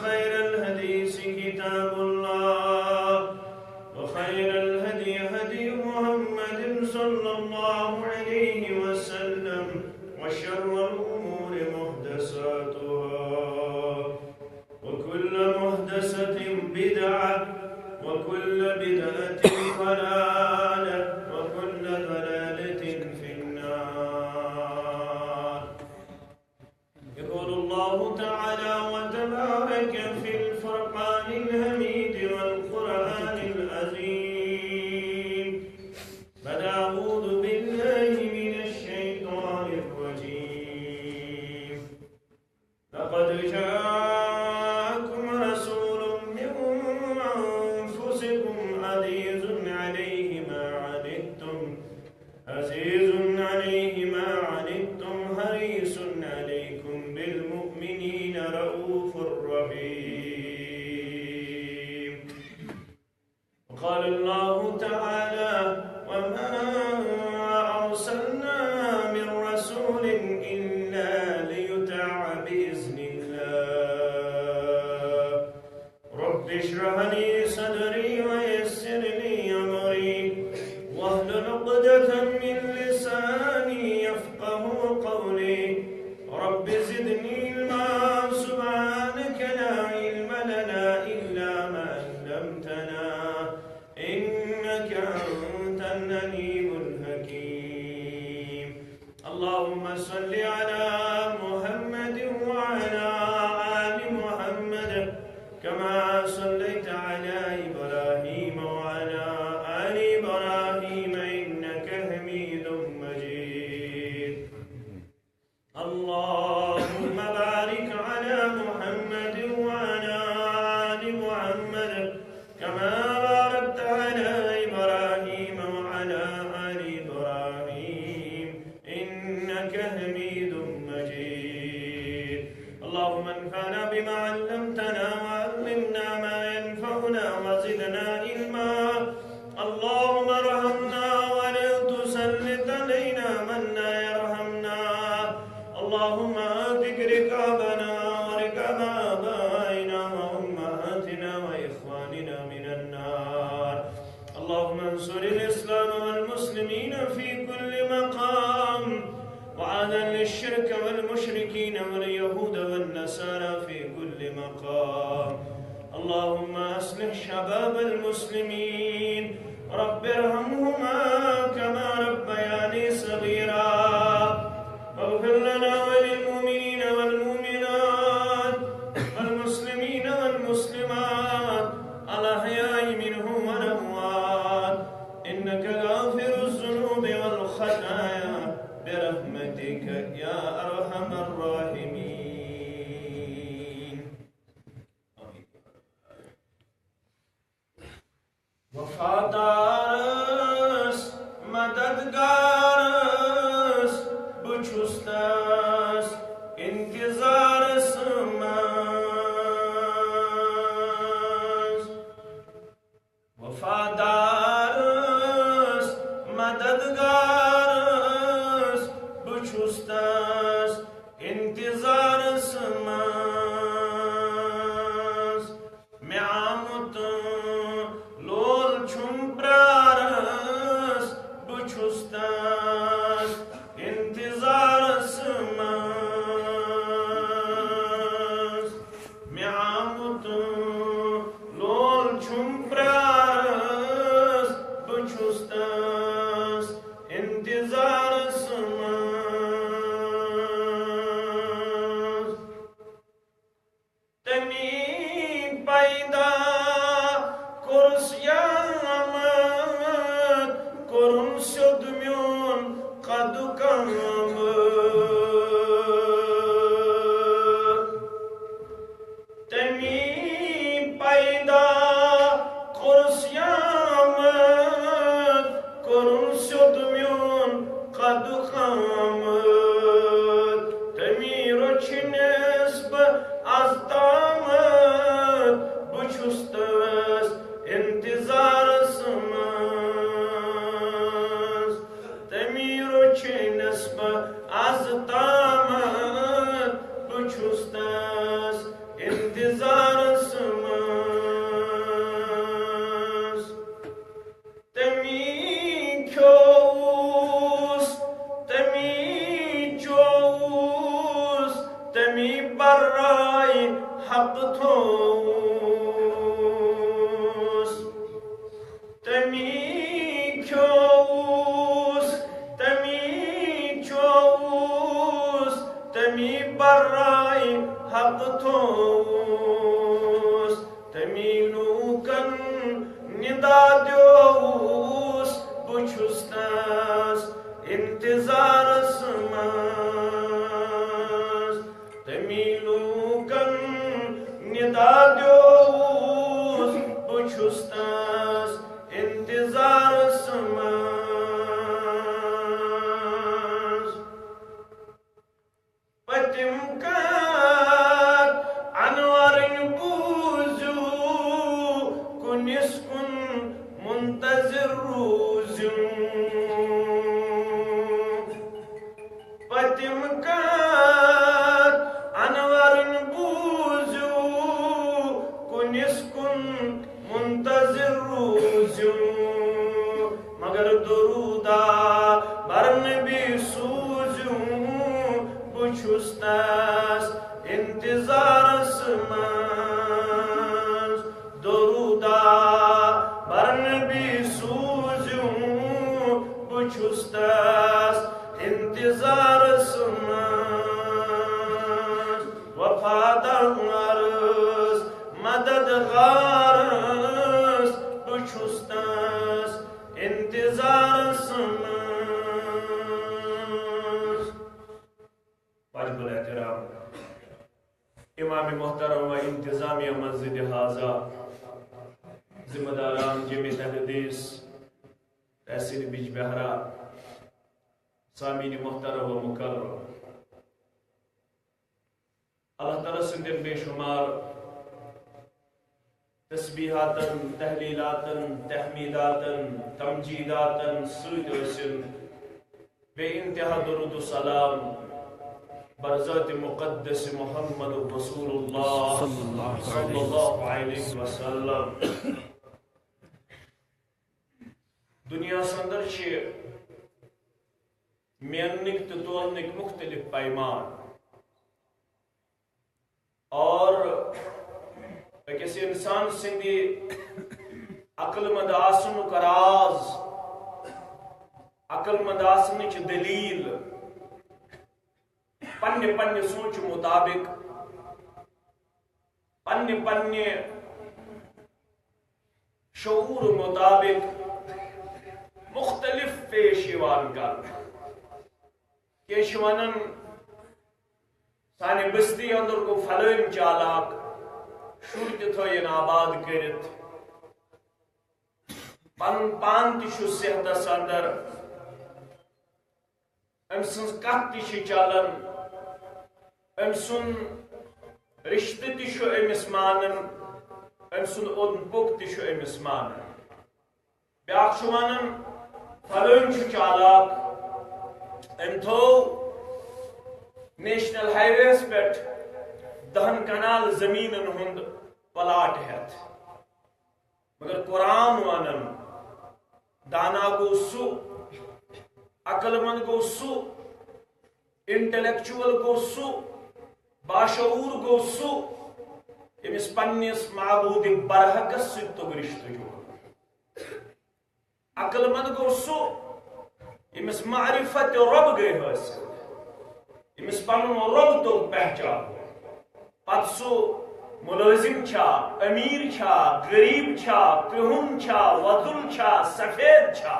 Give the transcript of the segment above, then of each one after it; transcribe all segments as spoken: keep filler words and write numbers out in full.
خير الحديث كتاب الله، وخير الهدي هدي محمد صلى الله عليه وسلم، وشر الأمور محدثاتها، وكل محدثة بدعة، وكل بدعة ضلالة، وكل ضلالة في النار. يقول الله تعالى وتبارك في الفرقان الحميد والقرآن العظيم: فأعوذ بالله من الشيطان الرجيم. لقد جاءكم رسول من أنفسكم عزيز عليه ما عنتم، عزيز عليه ما عنتم، حريص عليكم بالمؤمنين رءوف رحيم. وقال الله تعالى: وما أرسلنا من رسول إلا ليطاع بإذن الله. رب اشرح لي صدري ويسر لي أمري واحلل عقدة من لساني يفقه قولي. رب زدني علما. سبحانك لا علم لنا إلا ما علمتنا إنك أنت العليم الحكيم. اللهم صل على محمد وعلى آل محمد كما صليت على إبراهيم وعلى آل إبراهيم إنك حميد مجيد. اللهم بارك على محمد وعلى آل محمد كما باركت على إبراهيم وعلى آل إبراهيم إنك حميد مجيد. اللهم انفعنا بما علمتنا وعلمنا ما ينفعنا وزدنا علما. اللهم ارحمنا ولا تسلط علينا من لا يرحمنا. اللهم اعتق رقابنا ورقاب آبائنا وأمهاتنا وإخواننا من النار. اللهم انصر الإسلام والمسلمين في كل مقام، وأذل الشرك والمشركين واليهود والنصارى في كل مقام. اللهم أصلح شباب المسلمين، رب ارحمهما كما ربياني صغيرا. واغفر لنا وللمؤمنين والمؤمنات والمسلمين والمسلمات الأحياء منهم والأموات إنك غافر الذنوب والخطايا برحمتك يا أرحم الراحمين. وفادارس، مددگارس، بہٕ چھُس تس انتظارس منٛز۔ وفادارس، مددگارس، بہٕ چھُس تس انتظارس منٛز۔ مےٚ آمُت لول چھُم پرارس، بہٕ چھُس تس انتظارس منٛز۔ مےٚ آمُت لول چھُم پرارس، بہٕ چھُس تس انتظارس منٛز۔ تٔمی پیدا کوٚرُس یامت، کوٚرُن سیوٚد میون قد کامت۔ تٔمی پیدا کوٚرُس یامت، کوٚرُن سیوٚد میون قد کامت۔ تٔمی رچھنس بہٕ از تامت، بہٕ چھُس تس انتظارس منٛز۔ تٔمی رچھنس بہٕ از تامت، بہٕ چھُس تس انتظار حق تھووُس، تٔمی کھیوٚوُس، تٔمی چووُس، تٔمی برائے حق تھووُس، تٔمی لوٗکن ندا دیووُس، بہٕ چھُس تس انتظارس منٛز۔ تٔمی لوٗکن ندا دیووُس، بہٕ چھُس تس انتظارس منٛز۔ پٔتِم کتھ انورٕنۍ بوٗزِو، کُنِس کُن منتظر روٗزِو۔ پٔتِم کتھ انورٕنۍ بوٗزِو، کُنِس کُن منتظر روٗزِو، مگر درودہ بر نبی سوٗزِو، بہٕ چھُس تس انتظارس منٛز۔ درودہ بر نبی سوٗزِو، بہٕ چھُس تس انتظارس منٛز۔ وفادارس، مددگارس، بہٕ چھُس تس انتظارس منٛز۔ واجب الاحترام امام محترم و انتظامیہ مسجد حاضہ، ذمہ داران جمع تحدیث، تحصیل بجبہرہ، سامعین محترم و مکرم، اللہ تعالیٰ سٕنٛدٮ۪ن بے شمار تسبیحاتن، تحلیلاتن، تحمیداتن، تمجیداتن سۭتۍ ٲسِن بے انتہا درود و سلام بر ذات مقدس محمد رسول اللہ صلی اللہ علیہ وسلم۔ دنیاہس اندر چھِ میننٕکۍ تہٕ تولنٕکۍ مختلف پیمان۔ اور أکِس انسان سٕنٛدِ عقل مند آسنُک راز، عقل مند آسنٕچ دلیل، پننہِ پننہِ سونچہِ مطابق، پننہِ پننہِ شعور مطابق مختلف پیش یِوان کرنہٕ۔ کینٛہہ چھِ ونان، سانہِ بستی اندر گوٚو فلٲنۍ چالاک، شُرۍ تہِ تھٲیِن آباد کٔرِتھ، پنُن پان تہِ چھُ صحتس اندر، أمۍ سٕنٛز کتھ تہِ چھِ چلان، أمۍ سُنٛد رشتہٕ تہِ چھُ أمِس مانان، أمۍ سُنٛد اوٚنٛد پوٚک تہِ چھُ أمِس مانان۔ بیٛاکھ چھُ ونان، فلٲنۍ چھُ چالاک، أمۍ تھوو نیشنل ہائی ویس پٮ۪ٹھ دَہَن کنال زٔمیٖنَن ہُنٛد پلاٹ ہٮ۪تھ۔ مگر قرآن ونان، دانا گوٚو سُہ، عقل مند گوٚو سُہ، انٹلیکچوئل گوٚو سُہ، باشعور گوٚو سُہ، ییٚمِس پننِس معبود برحقس سۭتۍ توٚگ رشتہٕ جوڑُن۔ عقل مند گوٚو سُہ، ییٚمِس معرفت رب گٔے حٲصِل، ییٚمِس پنُن رب توٚگ پہچان۔ پتہٕ سُہ مُلٲزِم چھا، أمیٖر چھا، غریٖب چھا، کرٛہُن چھا، وۄزُل چھا، سفید چھا۔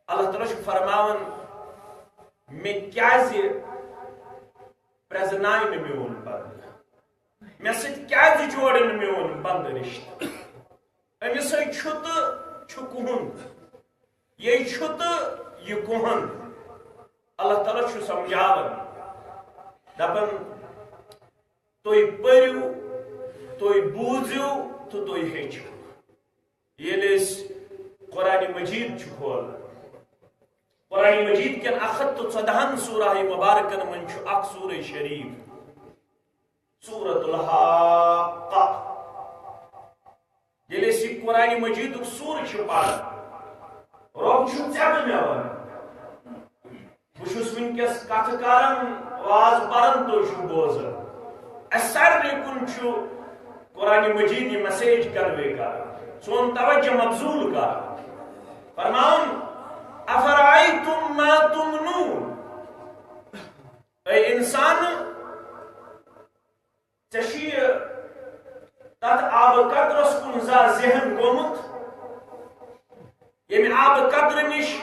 اللہ تعالیٰ چھُ فرماوان، مےٚ کیازِ پرٛزنایہِ نہٕ میون بندٕ؟ مےٚ سۭتۍ کیازِ جوڑِ نہٕ میون بندٕ رشتہٕ؟ أمِس ہے چھُ تہٕ چھُ کُہُنٛد، یے چھُ تہٕ یہِ کُہُنٛد۔ اللہ تعالیٰ چھُ سمجھاوان، دپان، تُہۍ پٔرِو، تُہۍ بوٗزِو تہٕ تُہۍ ہیٚچھِو۔ ییٚلہِ أسۍ قرآن مجید چھِ کھولان، قرآن مجید کٮ۪ن اکھ ہتھ تہٕ ژۄدہن سورہ مبارکن منٛز چھُ اکھ سورہ شریف، سورۃ الحاقہ۔ ییٚلہِ أسۍ یہِ قرآن مجیدُک سورٕ چھِ پران، رۄب چھُ ژےٚ تہٕ مےٚ ونان، بہٕ چھُس وٕنکیٚس کتھٕ کران، واز پران، تُہۍ چھِو بوزان۔ اسہِ سارنٕے کُن چھُ قرآن مجید یہِ message convey کران، سون توجہ مبذول کران۔ فرماوان، "افرأیتم ما تمنون"، اے انسان، ژےٚ چھُ یہِ تتھ آبہٕ قطرس کُن زا ذہن گوٚمُت، ییٚمہِ آبہٕ قطرٕ نِش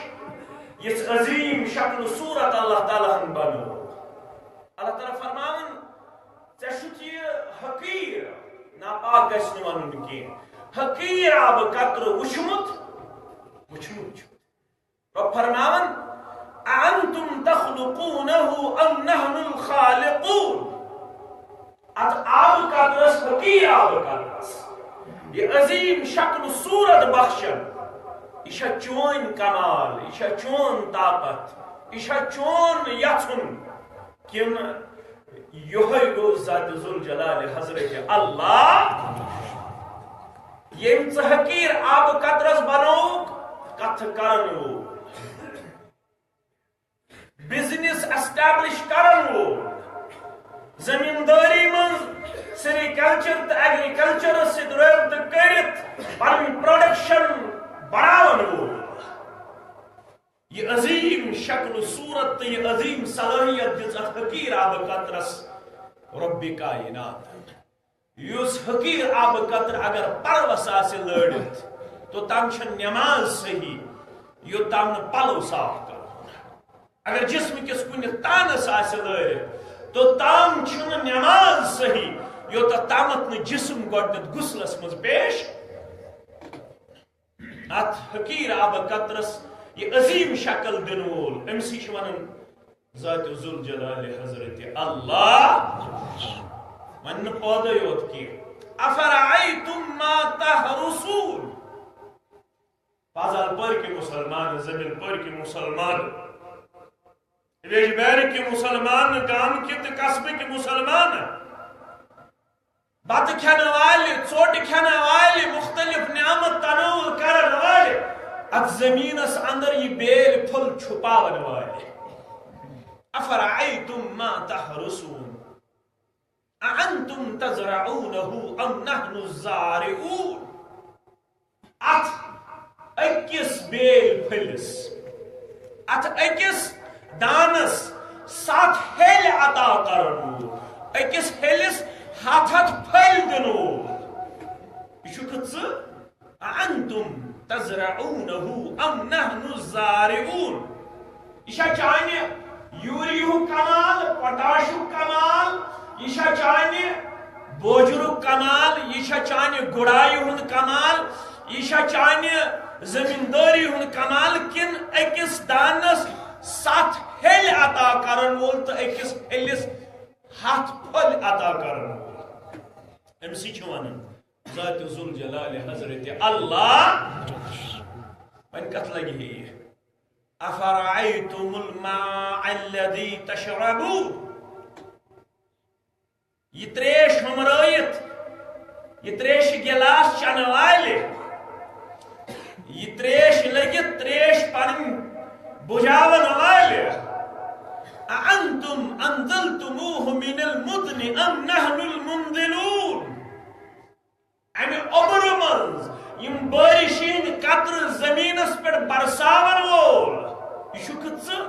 یِژھ عظیٖم شکل و صورت اللہ تعالیٰ ہن بنوو۔ اللہ تعالیٰ فرماوان، ژےٚ چھُتھ یہِ حقیٖر، ناپاک گژھِ نہٕ ونُن کینٛہہ، حقیٖر آبہٕ قطرٕ وُچھمُت؟ وُچھمُت چھُ۔ رۄب فرماوان، "اَأَنتُمْ تَخْلُقُونَهُ أَمْ نَحْنُ الْخَالِقُونَ"، اتھ آبہٕ قطرس، حقیٖر آبہٕ قطرس، یہِ عظیٖم شکل صورت بخشن، یہِ چھا چون کمال، یہِ چھا چون طاقت، یہِ چھا چون یژھُن، کِنہٕ یِہوٚے گوٚو ذات ذوالجلال حضرت اللہ، ییٚمۍ ژٕ حقیٖر آبہٕ قطرس بنووُکھ کتھٕ کرن وول، business establish کرن وول، زمیٖندٲری منٛز سیریکلچر تہٕ ایگریکلچرس سۭتۍ رٲبطہٕ کٔرِتھ پنٕنۍ production بڑاون وول۔ یہِ عظیٖم شکل و صورت تہٕ یہِ عظیٖم صلٲحیت دِژ اتھ حقیٖر آبہٕ قطرس رۄبِ کائنات۔ یُس حقیٖر آبہٕ قطرٕ اگر پلوس آسہِ لٲرِتھ، توٚتام چھَنہٕ نٮ۪ماز صحیح، یوٚتام نہٕ پلو صاف کرو۔ اگر جسم کِس کُنہِ تانس آسہِ لٲرِتھ، توٚتام چھُنہٕ نٮ۪ماز صحیح، یوٚتتھ تامتھ نہٕ جسم گۄڈٕنٮ۪تھ غسلس منٛز پیش۔ اتھ حقیٖر آبہٕ قطرس یہِ عظیٖم شکل دِنہٕ وول، أمۍ سٕے چھِ ونان ذات ذوالجلال حضرت اللہ۔ وننہٕ پٲدٕ یوت کینٛہہ، "افرأیتم ما تحرثون"، پازل پٔرۍ کہِ مسلمان، زمین پٔرۍ کہِ مسلمان، ویجبیر کہِ مسلمان، گام کہِ تہٕ قصبہٕ کہِ مسلمان، بتہٕ کھٮ۪نہٕ والہِ، ژوٚٹ کھٮ۪نہٕ والہِ، مختلف نعمت تناول کرن والہِ، اتھ زمینس اندر یہِ بیل پھل چھپاون والہِ۔ افرأیتم ما تحرثون اأنتم تزرعونه ام نحن الزارعون۔ اتھ أکِس بیل پھٔلِس، اتھ أکِس دانس ستھ ہیٚلۍ عطا کرن وول، أکِس ہیٚلِس ہتھ ہتھ پھٔلۍ دِنہٕ وول۔ یہِ چھُکھ ژٕ، أأنتم تزرعونه أم نحن الزارعون۔ یہِ چھا چانہِ یوٗریہُک کمال، پوٹاشُک کمال، یہِ چھا چانہِ بوجرُک کمال، یہِ چھا چانہِ گُڑایہِ ہُنٛد کمال، یہِ چھا چانہِ زمیٖندٲری ہُنٛد کمال، کِنہٕ أکِس دانس ستھ ہیٚلۍ عطا کرن وول تہٕ أکِس ہیٚلِس ہتھ پھٔلۍ عطا کرن وول؟ أمۍ سٕے چھِ ونان ذات ذوالجلال حضرت اللہ۔ وۄنۍ کتھ لگہِ ہے یہِ؟ افرأیتم الماء الذی تشربون۔ یہِ تریش ہُمرٲیِتھ، یہِ تریشہِ گِلاس چٮ۪نہٕ والہِ، یہِ تریش لٔگِتھ تریش پنٕنۍ بُجاون والہِ، اأنتم انزلتموه من المزن ام نحن المنزلون؟ امہِ اوٚبرٕ منٛز یِم بٲرِشہِ ہٕنٛدۍ قطرٕ زٔمیٖنس پٮ۪ٹھ برساون وول، یہِ چھُکھ ژٕ؟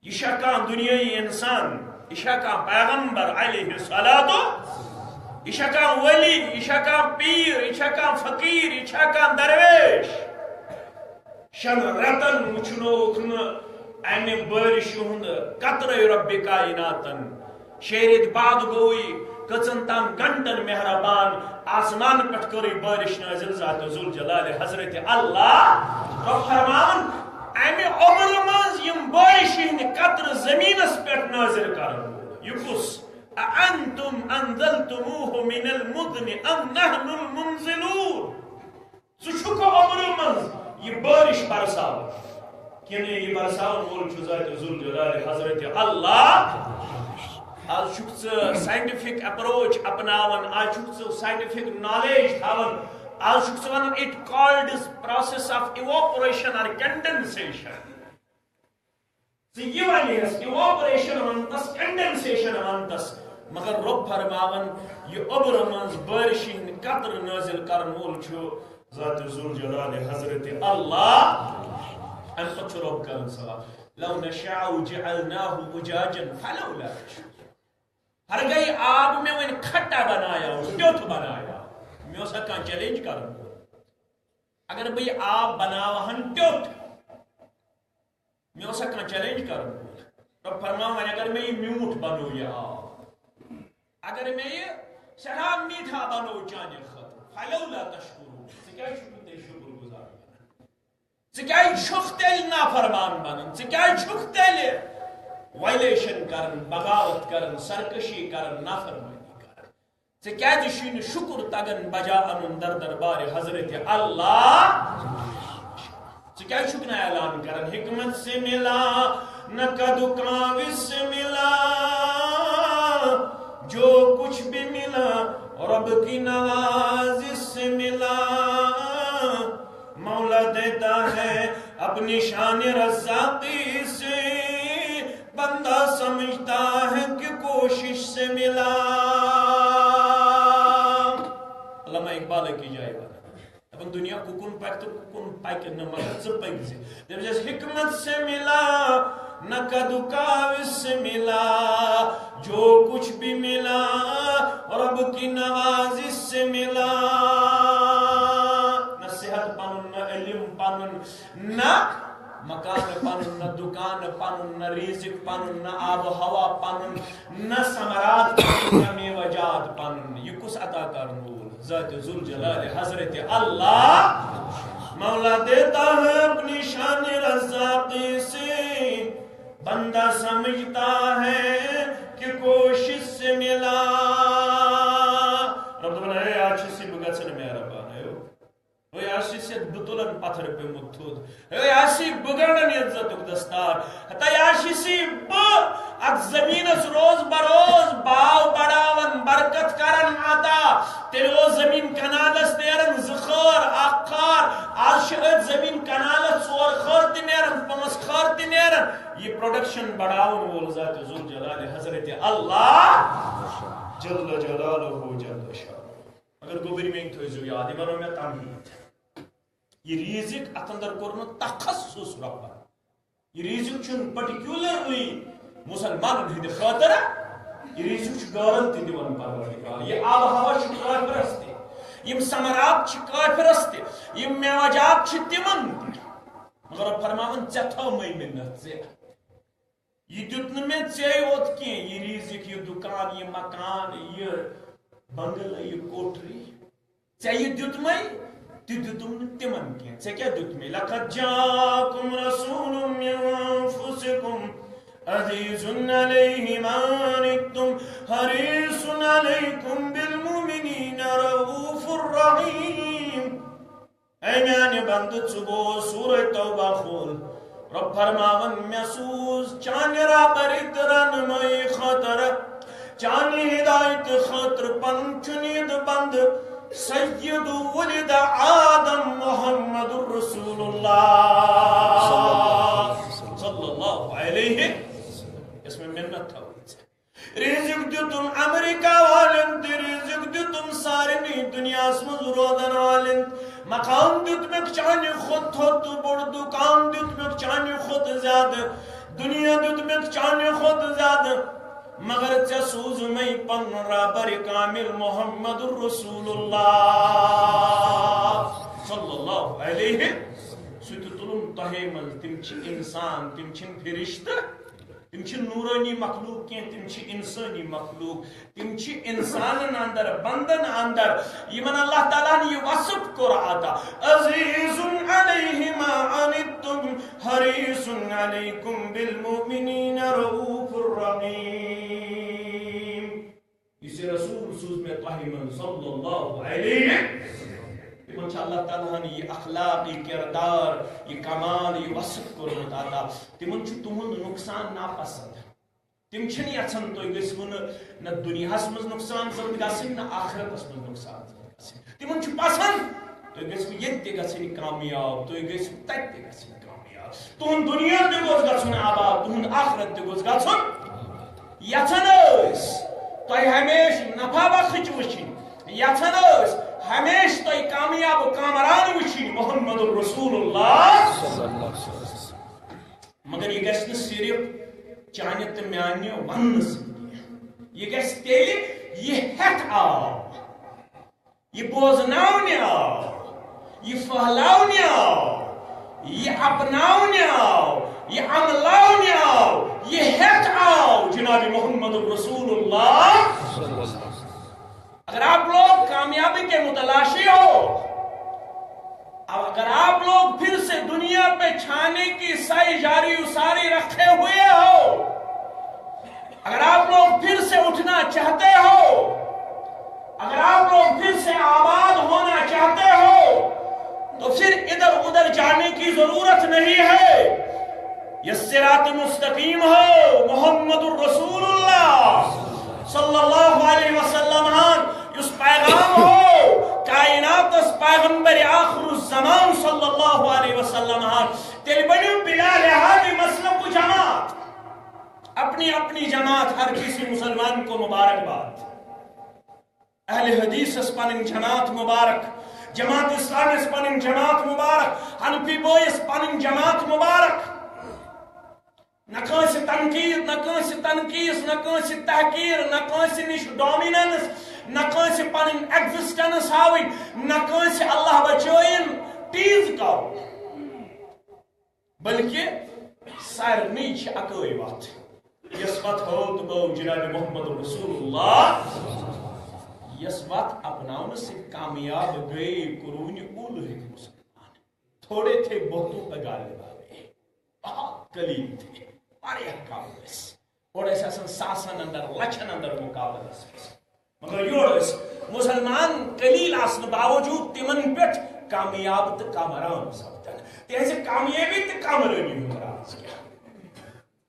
یہِ چھا کانٛہہ دُنیٲیی اِنسان؟ یہِ چھا کانٛہہ پیغمبر علیہ الصلوۃ؟ یہِ چھا کانٛہہ ولی؟ یہِ چھا کانٛہہ پیٖر؟ یہِ چھا کانٛہہ فقیٖر؟ یہِ چھا کانٛہہ درویش؟ شٮ۪ن رٮ۪تن وُچھنووُکھ نہٕ امہِ بٲرِشہِ ہُنٛد قطرے رۄبِ کائناتن۔ شیٚیہِ رٮ۪تۍ بعد گوٚوُے کٔژن تام گھنٹن مہربان، آسمان پٮ۪ٹھ کٔرٕے بٲرِش نٲزِل ذات ذوالجلال حضرت اللہ۔ رۄب فرماوان، امہِ اوٚبرٕ منٛز یِم بٲرِشہِ ہٕنٛدۍ قطرٕ زٔمیٖنس پٮ۪ٹھ نٲزِل کرن وول، یہِ کُس؟ أأنتم أنزلتموه من المزن أم نحن المنزلون؟ ژٕ چھُکھ اوٚبرٕ منٛز یہِ بٲرِش برساوان، کِنہٕ یہِ برساوَن وول چھُ ذات ذوالجلال حضرت اللہ؟ آز چھُکھ ژٕ scientific approach اپناوان، آز چھُکھ ژٕ scientific knowledge تھاوان، آز چھُکھ ژٕ وَنان it called is process of evaporation or condensation۔ ژٕ یہِ وَنیٚس، evaporation وَنتَس، condensation وَنتَس۔ مگر رۄب فرماوان، یہِ اوٚبرٕ منٛز بٲرِشہِ ہٕنٛدۍ قطرٕ نٲزِل کرن وول چھُ ذات ذوالجلال حضرت اللہ۔ اَمہِ پتہٕ چھُ رۄب کران سوال، "لو نشاء جعلناه أجاجا فلولا تشكرون۔" ہرگاہ آب مےٚ وۄنۍ کھٹا بنایا، ٹیوٚٹھ بنایا، مےٚ اوسا کانٛہہ چیلنج کرُن؟ اگر بہٕ یہِ آب بناوہن ٹیوٚٹھ، مےٚ اوسا کانٛہہ چیلنج کرُن؟ رۄب فرماوان، وۄنۍ اگر مےٚ یہِ میوٗٹھ بنوو یہِ آب، اگر مےٚ یہِ سٮ۪ٹھاہ میٖٹھا بنوو چانہِ خٲطرٕ، فلولا تشکرون، ژٕ کیٛازِ چھُکھ نہٕ تیٚلہِ شُکر گُزار بنان؟ ژٕ کیٛازِ چھُکھ تیٚلہِ نافرمان بنان؟ ژٕ کیٛازِ چھُکھ تیٚلہِ وایلیشن کران، بغاوت کران، سرکشی کران، نافرمٲنی کران؟ ژےٚ کیٛازِ چھُے نہٕ شُکُر تگان بجا اَنُن در دربارِ حضرت اللہ؟ ژٕ کیٛازِ چھُکھ نہٕ اعلان کران، "حکمت سے ملا، نہ کدو کاوش سے ملا، جو کچھ بھی ملا، رب کی نوازش سے ملا۔" مولا دیتا ہے اپنی شان رزاقی سے، بندہ سمجھتا ہے کہ کوشش سے ملا۔ علامہ اقبال کی جائے والا۔ دپان، دنیا کُکُن پکہِ تہٕ کُکُن پکہِ نہٕ، مگر ژٕ پٔکۍ زِ۔ دٔپۍ زٮ۪س، حکمت سے ملا، نہ کدو کاوش سے ملا، جو کچھ بھی ملا، رب کی نوازش سے ملا۔ نہ صحت پنُن، نہ علم پنُن، نہ مکان پنُن، نہ دکان پنُن، نہ رزق پنُن، نہ آب و ہوا پنُن، نہ ثمرات پنُن، نہ میوہ جات پنُن۔ یہ کس عطا کرن وول؟ ذات ذوالجلال حضرت اللہ۔ مولا دیتا ہے اپنی شان رزاقی سے، بندہ سمجھتا ہے کہ کوشش سے ملا۔ رب دپان، ہے، آز چھُس بہٕ گژھان مہربان، ہے۔ ہے، آز چھُس بہٕ تُلان پتھر پیوٚمُت تھوٚد۔ ہے، آز چھُس بہٕ گنڈان عزتُک دستار۔ ہتا آز چھُس بہٕ اتھ زمینس روز بروز باو بڑاوان، برکت کران عطا۔ تیٚلہِ اوس زمین کنالس نیران زٕ خٲر، اکھ خٲر۔ آز چھِ أتھۍ زمین کنالس ژور خٲر تہِ نیران، پانٛژھ خٲر تہِ نیران۔ یہ پروڈکشن بڑاون وول ذات ذوالجلال حضرت اللہ جل جلالہ جل شانہ۔ مگر گوٚبرۍ میٲنۍ تھٲیزیو یاد، یہِ ونو مےٚ تمہیٖد۔ یہ رزق اتھ اندر کوٚر نہٕ تخصص رۄبن۔ یہ رزق چھُنہٕ پرٹیکولرلی مسلمانن ہٕنٛدِ خٲطرٕ۔ یہ رزق چھُ غٲرن تہِ دِوان پروردگار۔ یہ آب و ہوا چھُ کافرس تہِ، یم ثمرات چھِ کافرس تہِ، یم میوہ جات چھِ تِمن تہِ۔ مگر رۄب فرماوان، ژےٚ تھٲومَے مےٚ نہٕ ژےٚ۔ یہ دیُت نہٕ مےٚ ژےٚ یوت کینٛہہ، یہ رزق، یہ دکان، یہ مکان، یہ بنگلہٕ، یہ کوٹری۔ ژےٚ یہ دیُتمَے، تہِ دیُتُم نہٕ تِمن کینٛہہ۔ ژےٚ کیٛاہ دیُت مےٚ؟ لقد جاءکم رسول من انفسکم عزیز علیہ ما عنتم حریص علیکم بالمؤمنین رؤوف رحیم۔ اے میانہِ بندٕ، ژٕ بوز سورہ توبہ کھول۔ رۄب فرماوان، مےٚ سوٗز چانہِ رہبری تہٕ رہنمٲیی خٲطرٕ، چانہِ ہدایتہٕ خٲطرٕ پنُن چُنیدٕ بندٕ، سید ولد آدم محمد رسول اللہ صلی اللہ علیہ، یۄس مےٚ منت تھٲوٕے ژےٚ۔ رزق دیُتُن امریکہ والٮ۪ن تہِ، رزق دیُتُن سارنٕے دُنیاہس منٛز روزن والٮ۪ن۔ مکان دیُتمکھ چانہِ کھۄتہٕ تھوٚد تہٕ بوٚڑ، دُکان دیُتمکھ چانہِ کھۄتہٕ زیادٕ، دُنیا دیُتمکھ چانہِ کھۄتہٕ زیادٕ، مگر ژےٚ سوٗزُمَے پنُن رہبر کامل محمد رسول اللہ صلی اللہ علیہ۔ سُہ تہِ تُلُن تۄہے منٛز۔ تِم چھِ انسان، تِم چھِنہٕ فرشتہٕ۔ تِم چھِ نورانی مخلوق کینٛہہ، تِم چھِ انسٲنی مخلوق۔ تِم چھِ انسانن اندر، بندن اندر، یِمن اللہ تعالیٰ ہن یہِ وصف کوٚر عطا، عزیز علیہ ما عنتم حریص علیکم بالمؤمنین رؤوف الرحیم۔ یُس یہِ رسول سوٗز مےٚ تۄہہِ منٛز صلی اللہ علیہ، تِمن چھُ اللہ تعالیٰ ہن یہِ اخلاق، یہِ کردار، یہِ کمال، یہِ وصف کوٚرمُت عطا۔ تِمن چھُ تُہُنٛد نۄقصان ناپسند۔ تِم چھِنہٕ یژھان تُہۍ گٔژھِو نہٕ نہ دُنیاہس منٛز نۄقصان زنٛد گژھٕنۍ، نہ آخرتس منٛز نۄقصان زنٛد گژھٕنۍ۔ تِمن چھُ پسند تُہۍ گٔژھِو ییٚتہِ تہِ گژھٕنۍ کامیاب، تُہۍ گٔژھِو تتہِ تہِ گژھٕنۍ کامیاب۔ تُہُنٛد دُنیا تہِ گوٚژھ گژھُن آباد، تُہُنٛد آخرت تہِ گوٚژھ گژھُن۔ یژھان ٲسۍ تۄہہِ ہمیشہِ نفع بخش وٕچھِنۍ، یژھان ٲسۍ ہمیشہِ تۄہہِ کامیاب کامران وٕچھِنۍ، محمد رسول اللہ۔ مگر یہِ گژھِ نہٕ صرف چانہِ تہٕ میانہِ وننہٕ سۭتۍ کینٛہہ۔ یہِ گژھِ تیٚلہِ، یہِ ہٮ۪تھ آو، یہِ بوزناونہِ آو، یہِ پھٔہلاونہِ آو، یہِ اپناونہِ آو، یہِ عملاونہِ آو، یہِ ہٮ۪تھ آو جناب محمد رسول اللہ۔ اگر آپ لوگ کامیابی کے متلاشی ہو، اب اگر آپ لوگ پھر سے دنیا پہ چھانے کی سعی جاری و ساری رکھے ہوئے ہو، اگر آپ لوگ پھر سے اٹھنا چاہتے ہو، اگر آپ لوگ پھر سے آباد ہونا چاہتے ہو، تو پھر ادھر ادھر جانے کی ضرورت نہیں ہے۔ یہ صراط مستقیم ہو، محمد رسول اللہ صلی اللہ علیہ وسلم ہن یُس پیغام ہو کائنات اس پیغمبر آخر الزمان صلی اللہ علیہ وسلم ہن، تیٚلہِ بٔنِو بلا لحاظ مسلک و جماعت، اپنی اپنی جماعت، ہر کسی مسلمان کو مبارکباد۔ اہل حدیثس پنٕنۍ جماعت مبارک، جماعت اسلامس پنٕنۍ جماعت مبارک، حنفی بٲیس پنٕنۍ جماعت مبارک۔ نہ کٲنٛسہِ تنقید، نہ کٲنٛسہِ تنقیص، نہ کٲنٛسہِ تحقیر، نہ کٲنٛسہِ نِش ڈومیننس، نہ کٲنٛسہِ پنٕنۍ ایگزسٹنس ہاوٕنۍ، نہ کٲنٛسہِ اللہ بچٲیِن ٹیٖز کرُن۔ بلکہ سارنٕے چھِ اکٲے وتھ، یۄس وتھ ہٲو تہٕ بٲو جناب محمد رسول اللہ، یۄس وتھ اپناونہٕ سۭتۍ کامیاب گٔے قرون اوٗلہٕکۍ مسلمان۔ تھوڑے تھے بہتوں پہ غالب آ گئے، بہت قلیل تھے، واریاہ کم ٲسۍ۔ گۄڈٕ ٲسۍ آسان ساسن اندر، لچھن اندر مقابلس منٛز۔ مگر یورٕ ٲسۍ مسلمان قلیل آسنہٕ باوجود تِمن پٮ۪ٹھ کامیاب تہٕ کامران سپدان۔ تِہنٛزِ کامیٲبی تہٕ کامرٲنی ہُنٛد راز کیٛاہ؟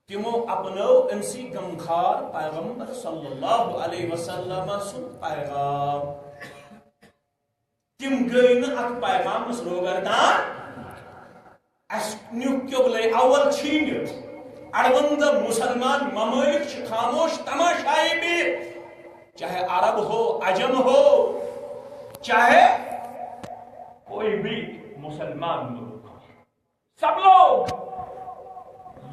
تِمو اپنٲو أمۍ سٕے غمخار پیغمبر صلی اللہ علیہ وسلم سُنٛد پیغام۔ تِم گٔے نہٕ اتھ پیغامس روگردان۔ اسہِ نیُک قبلے اول چھینِتھ۔ اڑوند مسلمان ممالک چھِ خاموش تماشائے بہتھ، چاہے عرب ہو، عجم ہو، چاہے کوئی بھی مسلمان ملک ہو۔ سب لوگ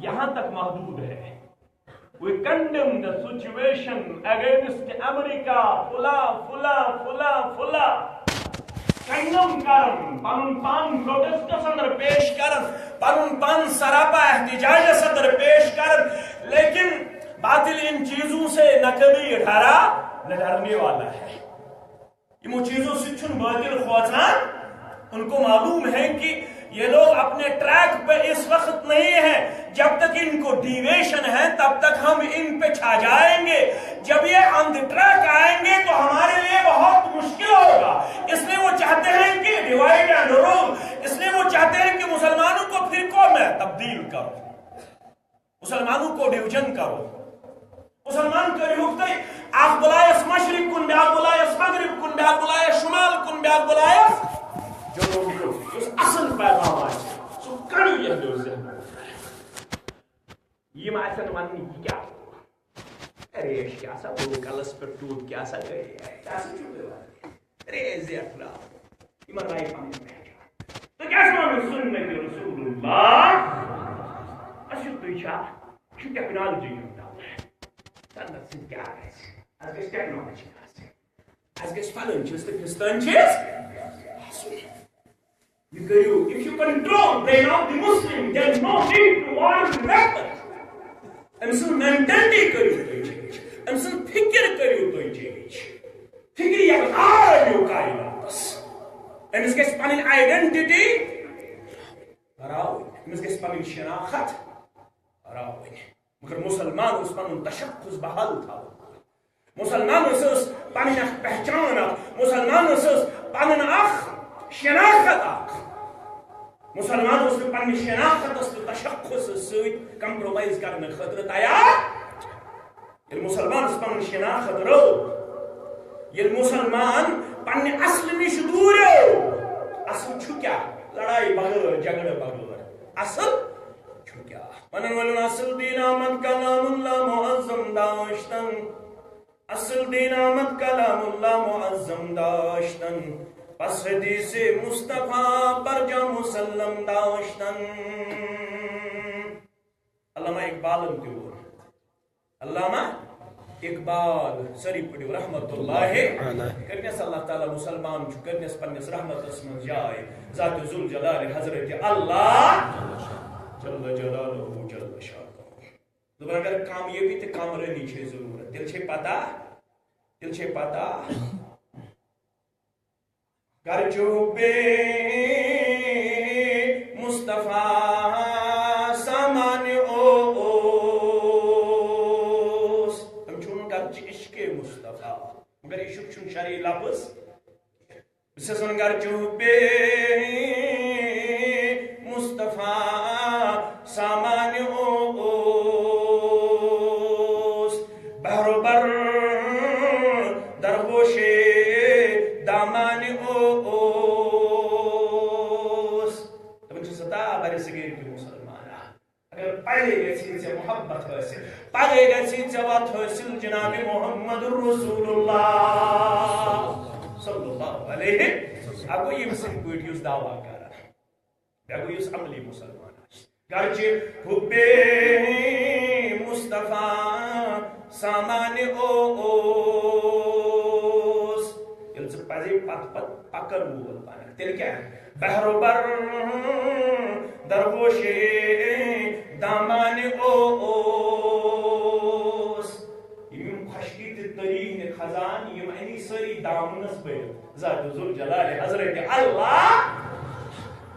یہاں تک محدود ہے۔ We condemn the situation against America، فلاں، فلاں، فلاں، فلاں۔ کنڈم کرن، پنن پان پروٹیسٹس اندر پیش کرن، پنن پان سراپا احتجاجس اندر پیش کرن، لیکن باطل ان چیزوں سے نہ کبھی ڈرا، نہ ڈرنے والا ہے۔ یِمو چیزو سۭتۍ چھُنہٕ باطل کھوژان۔ ان کو معلوم ہے کہ یہ لوگ اپنے ٹریک پہ اس وقت نہیں ہے۔ جب تک ان کو ڈیویشن ہے، تب تک ہم ان پہ چھا جائیں گے۔ جب یہ آن دی ٹریک آئیں گے تو ہمارے لیے بہت مشکل ہوگا۔ اس لیے وہ چاہتے ہیں کہ ڈیوائڈ اینڈ رول، اس لیے وہ چاہتے ہیں کہ مسلمانوں کو فرقوں میں تبدیل کرو، مسلمانوں کو ڈویژن کرو۔ مسلمان کٔرِہُکھ تُہۍ اکھ بُلایَس مشرق کُن، بیٛاکھ بُلایَس مغرب کُن، بیٛاکھ بُلایَس شمال کُن، بیٛاکھ بُلایَس جنوب کُن۔ یُس اصل پیغام آسہِ، سُہ کٔڑِو یَتھ دِلہٕ ذہنہٕ۔ یِم آسن وَنان، یہِ کیٛاہ گوٚو؟ ریش کیٛاہ سا گوٚو کَلَس پٮ۪ٹھ، ٹوٗپۍ کیٛاہ سا گٔے؟ کیٛاہ سا چھُو تُہۍ وَنان؟ ریش زیٹھ درٛاو۔ یِمن لایہِ پنٕنۍ پہچان۔ تہٕ کیٛاہ چھُ وَنان سُنت رسول اللہ؟ اَسہِ چھُ تُہۍ چھا؟ یہِ چھُ ٹیکنالوجی ہُنٛد دور۔ سنت سۭتۍ کیٛاہ گژھِ؟ اَسہِ گژھِ ٹیکنالوجی آسٕنۍ۔ اَسہِ گژھِ فلٲنۍ چیٖز تہٕ فِستٲنۍ چیٖز آسُن۔ یہِ کٔرِو، if you control brain of the Muslim, then no need to want weapon. أمۍ سٕنٛز مینٹلٹی کٔرِو تُہۍ چینج، أمۍ سٕنٛز فِکِر کٔرِو تُہۍ چینج۔ فِکرِ یَکجاہ أنِو کائناتَس۔ أمِس گژھِ پَنٕنۍ آئیڈینٹٹی راوٕنۍ، أمِس گژھِ پَنٕنۍ شناخت راوٕنۍ۔ مگر مسلمان اوس پَنُن تشخص بحال تھاوُن۔ مسلمانس ٲس پنٕنۍ اکھ پہچان اکھ، مسلمانس ٲس پنٕنۍ اکھ شناخت اکھ۔ مسلمان اوس نہٕ پننہِ شناختس تہٕ تشخصس سۭتۍ کمپرومائز کرنہٕ خٲطرٕ تیار۔ ییٚلہِ مسلمانس پنٕنۍ شناخت رٲو، ییٚلہِ مسلمان پننہِ اصلہٕ نِش دوٗریو، اصل چھُ کیٛاہ؟ لڑایہِ بغٲر، جھگڑٕ بغٲر۔ اصل چھُ کیٛاہ؟ ونن وٲلۍ ووٚن، اصل دیٖن آمد کلام اللہ معظم داشتن۔ اصل دین آمد کلام اللہ معظم داشتن، پس حدیث مصطفیٰ برجا مسلم داشتن۔ علامہ اقبالن تہِ ووٚن، علامہ اقبال، سٲری پٔرِو رحمت اللہ علیہ۔ کرنس اللہ تعالیٰ مسلمان چھُ، کرنس پننس رحمتس منٛز جاے، ذات ذوالجلال حضرت اللہ جل جلالہ جل شانہ۔ دوٚپُن، اگر کامیٲبی تہٕ کامرٲنی چھے ضروٗرت، تیٚلہِ چھے پتہ، تیٚلہِ چھے پتہ، گرچہِ حُبِ مصطفیٰ سامان اوس۔ أمۍ چھُ ووٚنمُت گرچہِ عشقِ مصطفیٰ، مگر عشق چھُنہٕ شرعی لفظ۔ بہٕ چھُس وَنان، گرچہِ حُبِ مصطفیٰ سامان اوس، بحر و بر در گوشِ دامان اوس۔ دَپان چھُ، ستا بر صغیر کہِ مسلمان۔ اگر پَلے گژھِ ژےٚ محبت حٲصِل، پَلے گژھِ ژےٚ وَتھ حٲصِل جناب محمد رسول اللہ صلی اللہ علیہ۔ اَکھ گوٚو ییٚمہِ سٕنٛدۍ پٲٹھۍ یُس دعویٰ کران، بیٚیہِ گوٚو یُس عملی مسلمان آسہِ۔ گرچہِ حُبِ مصطفیٰ سامان اوس۔ ییٚلہِ ژٕ پَزے پَتہٕ پَتہٕ پَکَن وول بَنَکھ، تیٚلہِ کیٛاہ؟ بحر و بر در گوشِ دامان اوس۔ یِم خۄشکی تہٕ تٔری ہٕنٛدۍ خزان، یِم اَنی سٲری دامنَس بٔرِتھ۔ ذات ذوالجلال حضرت اللہ۔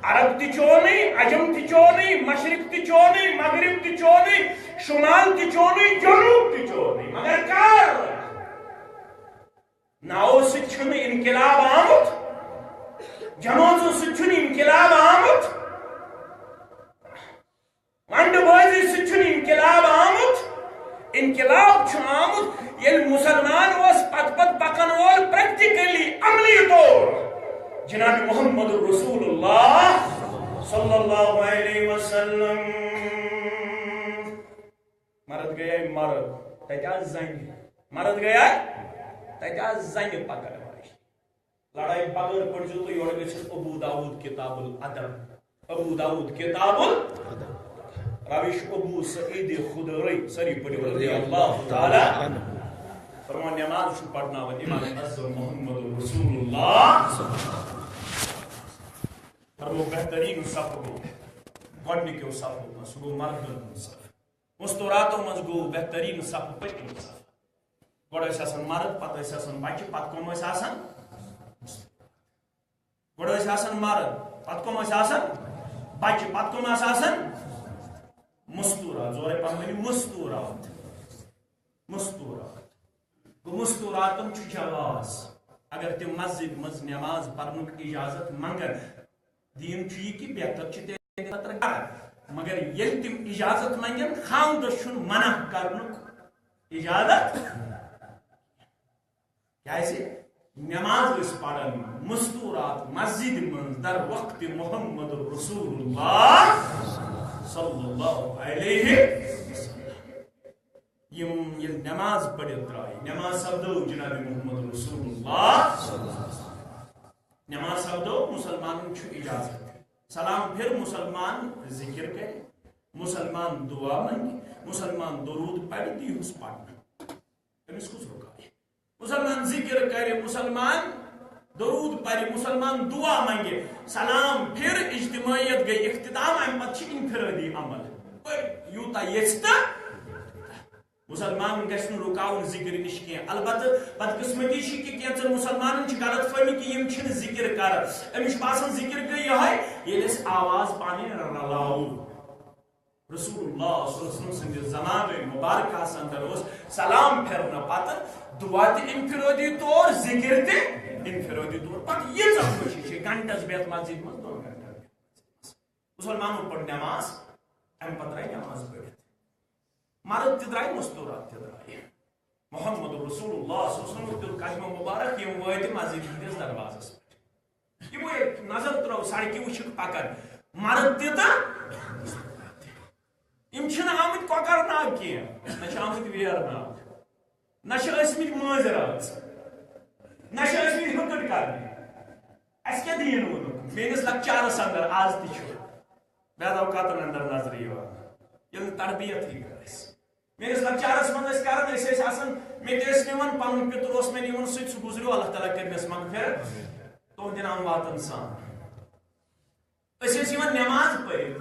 عرب تہِ چونٕے، عجم تہِ چونٕے، مشرق تہِ چونٕے، مغرب تہِ چونٕے، شمال تہِ چونٕے، جنوب تہِ چونٕے، مگر کر؟ ناوو سۭتۍ چھُنہٕ انقلاب آمُت، جمٲژو سۭتۍ چھُنہٕ انقلاب آمُت، ونڈٕ بٲزی سۭتۍ چھُنہٕ انقلاب آمُت۔ انقلاب چھُ آمُت، ییٚلہِ مسلمان اوس پتہٕ پتہٕ پکن وول، پریکٹیکلی، عملی طور جناب محمد رسول اللہ صلی اللہ علیہ وسلم۔ مرد گٔیے مرد، تتہِ آسہٕ زنہِ۔ مرد گٔیے، تتہِ آسہٕ زنہِ پکن واجہِ۔ لڑایہِ بغٲر پٔرۍزیو تُہۍ یورٕ گٔژھِتھ ابو داؤد کتاب الادب۔ ابو داؤد کتاب ال-، راوی چھُ ابو سعید خدری، سٲری پٔرِو رضی اللہ تعالیٰ عنہ۔ فرمان نماز چھُ پرناوان امام اعظم محمد رسول اللہ۔ فرمو بہترین صف گوٚو گۄڈنِکیو صفو منٛز، سُہ گوٚو مردن ہُنٛد صف۔ مستوراتو منٛز گوٚو بہترین صف پٔتمہِ صف۔ گۄڈٕ ٲسۍ آسان مرد، پتہٕ ٲسۍ آسان بچہِ، پتہٕ کٕم ٲسۍ آسان؟ گۄڈٕ ٲسۍ آسان مرد، پتہٕ کٕم ٲسۍ آسان؟ بچہِ، پتہٕ کٕم ٲسۍ آسان؟ مستورات، زورے پہم ؤنِو، مستورات۔ مستورات۔ گوٚو، مستوراتن چھُ جواز۔ اگر تِم مسجد منٛز نماز پرنُک اجازت منگن، دیٖن چھُ یہِ کہِ بہتر چھُ تِہنٛدِ خٲطرٕ گرٕ۔ مگر ییٚلہِ تِم اجازت منگن، خاوندس چھُنہٕ منع کرنُک اجازت۔ کیازِ؟ نماز ٲسۍ پران مستورات مسجد منٛز در وقت محمد رسول اللہ صلی اللہ علیہ وسلم۔ یِم ییٚلہِ نماز پٔرِتھ درٛاے، نماز سپدٲو جناب محمد رسول اللہ۔ نماز سپدٲو، مسلمانن چھُ اجازت۔ سلام پھِر، مسلمان ذکر کرِ، مسلمان دعا منگہِ، مسلمان درود پرِ، دیٖہُس پرنہٕ۔ أمِس کُس رُکایہِ؟ مسلمان ذکر کرِ، مسلمان درود پرِ، مسلمان دعا منگہِ، سلام پھِر، اجتماعیت گٔے اختتام، امہِ پتہٕ چھِ انفرادی عمل۔ پٔرِو یوٗتاہ یژھِ تہٕ۔ مسلمان گژھِ نہٕ رُکاوُن ذکرِ نِش کینٛہہ۔ البتہٕ بدقسمتی چھِ کہِ کینٛژن مسلمانن چھِ غلط فہمی کہِ یِم چھِنہٕ ذکر کران۔ أمِس چھُ باسان ذکر گٔے یِہوٚے، ییٚلہِ أسۍ آواز پانہٕ رلاوو۔ رسول اللہ صلی اللہ علیہ وسلم سٕنٛدِ زمانہٕ مبارکس اندر اوس سلام پھِرنہٕ پتہٕ دعا تہِ انفرادی طور، ذکر تہِ انفرادی طور۔ پتہٕ ییٖژاہ خوشی چھِ گھنٹس بہتھ مسجد منٛز، دۄن گھنٹن بہتھ مسجد منٛز۔ مسلمانو پٔر نماز، امہِ پتہٕ درٛاے نماز پٔرِتھ۔ مرد تہِ درٛاے، مستورات تہِ درٛاے۔ محمد رسول اللہ صلی اللہ علیہ وسلم تُل قدمہٕ مبارک، یِم وٲتۍ مسجد ہٕنٛدِس دروازس پٮ۪ٹھ۔ یِمو ییٚلہِ نظر ترٲو، سڑکہِ وٕچھِکھ پکان مرد تہِ تہٕ مستورات تہِ۔ یِم چھِنہٕ آمٕتۍ کۄکرناگ کینٛہہ، نہ چھِ آمٕتۍ ویرناگ۔ نہ چھِ ٲسمٕتۍ مٲنٛزِ رٲژ، نہ چھِ ٲسمٕتۍ ہُکٹ کرنہِ۔ اَسہِ کیٛاہ دیٖن ووٚنُکھ؟ میٲنِس لۄکچارس اندر، آز تہِ چھُ، بعض اوقاتن اندر نظرِ یِوان، ییٚلہِ نہٕ تربیتٕے ٲس۔ میٲنِس لۄکچارس منٛز ٲسۍ کران، أسۍ ٲسۍ آسان، مےٚ تہِ ٲسۍ نِوان، پنُن پِتُر اوس مےٚ نِوان سۭتۍ، سُہ گُزریو، اللہ تعالیٰ کٔرنس مغفرت، تُہنٛدٮ۪ن امواتن سان۔ أسۍ ٲسۍ یِوان نٮ۪ماز پٔرِتھ،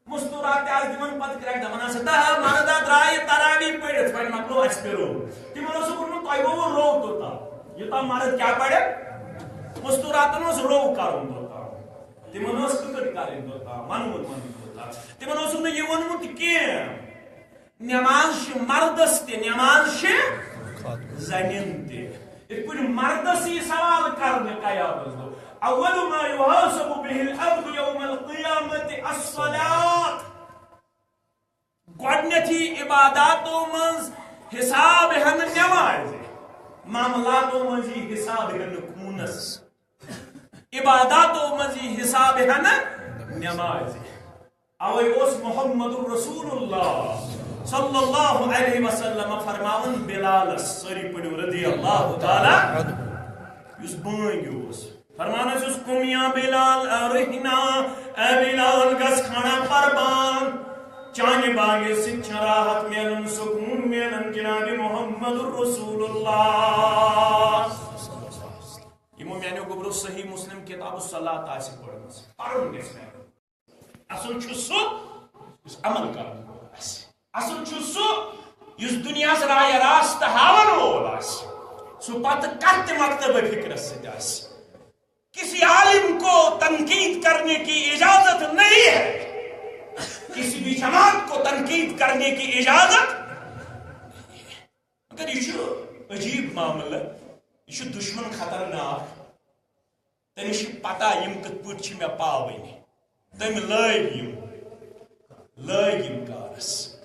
مستوٗرات تہِ آسہٕ دِوان پتہٕ کرٛٮ۪کھ، دپان آسہٕ، "دَہ مرد آ درٛایہِ تراویح پٔرِتھ، وۄنۍ مۄکلو اَسہِ تہِ رو۔" تِمن اوسُکھ ووٚنمُت، "تۄہہِ گوٚوٕ رو توٚتام، یوٚتام مرد کیٛاہ پرِ؟" مستوٗراتن اوس رو کرُن توٚتام، تِمن اوس ہُکٹ کرٕنۍ توٚتام، وَنُن وَنُن توٚتام۔ تِمن اوسُکھ نہٕ یہِ ووٚنمُت کینٛہہ۔ نماز چھِ مردس تہِ، نماز چھِ زنٮ۪ن تہِ۔ یِتھ پٲٹھۍ مردس یی سوال کرنہٕ قیامتس دۄہ، "اول ما یحاسب به العبد یوم القیامة الصلاة"۔ گۄڈنیتھٕے عباداتو منٛز حساب ہٮ۪نہٕ نمازِ، معاملاتو منٛز یی حساب ہٮ۪نہٕ خوٗنس۔ عباداتو منٛز یی حساب ہٮ۪نہٕ نمازِ۔ اوے اوس محمد رسول اللہ صلی اللہ علیہ وسلم فرماوان بلالس، سٲری پٔرِو، رضی اللہ تعالیٰ، یُس بٲنگۍ اوس، فرمان اوسُس، "قم یا بلال، ارحنا، اے بلال، گژھ کھڑا، پر بانگ، چانہِ بانگہِ سۭتۍ چھِ راحت میلان، سکون میلان جناب محمد رسول اللہ۔" یِمو میانیو گوٚبرو صحیح مسلم کتاب الصلاۃ آسہِ پٔرمٕژ، پرُن گژھِ مےٚ۔ اصل چھُ سُہ یُس عمل کرن وول آسہِ۔ اصل چھُ سُہ یُس دُنیاہس راہ راستہٕ ہاون وول آسہِ۔ سُہ پتہٕ کتھ تہِ مکتبہ فکرس سۭتۍ آسہِ۔ کسی عالم کو تنقید کرنے کی اجازت نہیں ہے، کسی بھی جماعت کو تنقید کرنے کی اجازت۔ مگر یہِ چھُ عجیب معاملہٕ، یہِ چھُ دُشمن خطرناک۔ تٔمِس چھِ پتہ یِم کِتھ پٲٹھۍ چھِ مےٚ پاوٕنۍ۔ تٔمۍ لٲگۍ یِم، لٲگۍ یِم کارس۔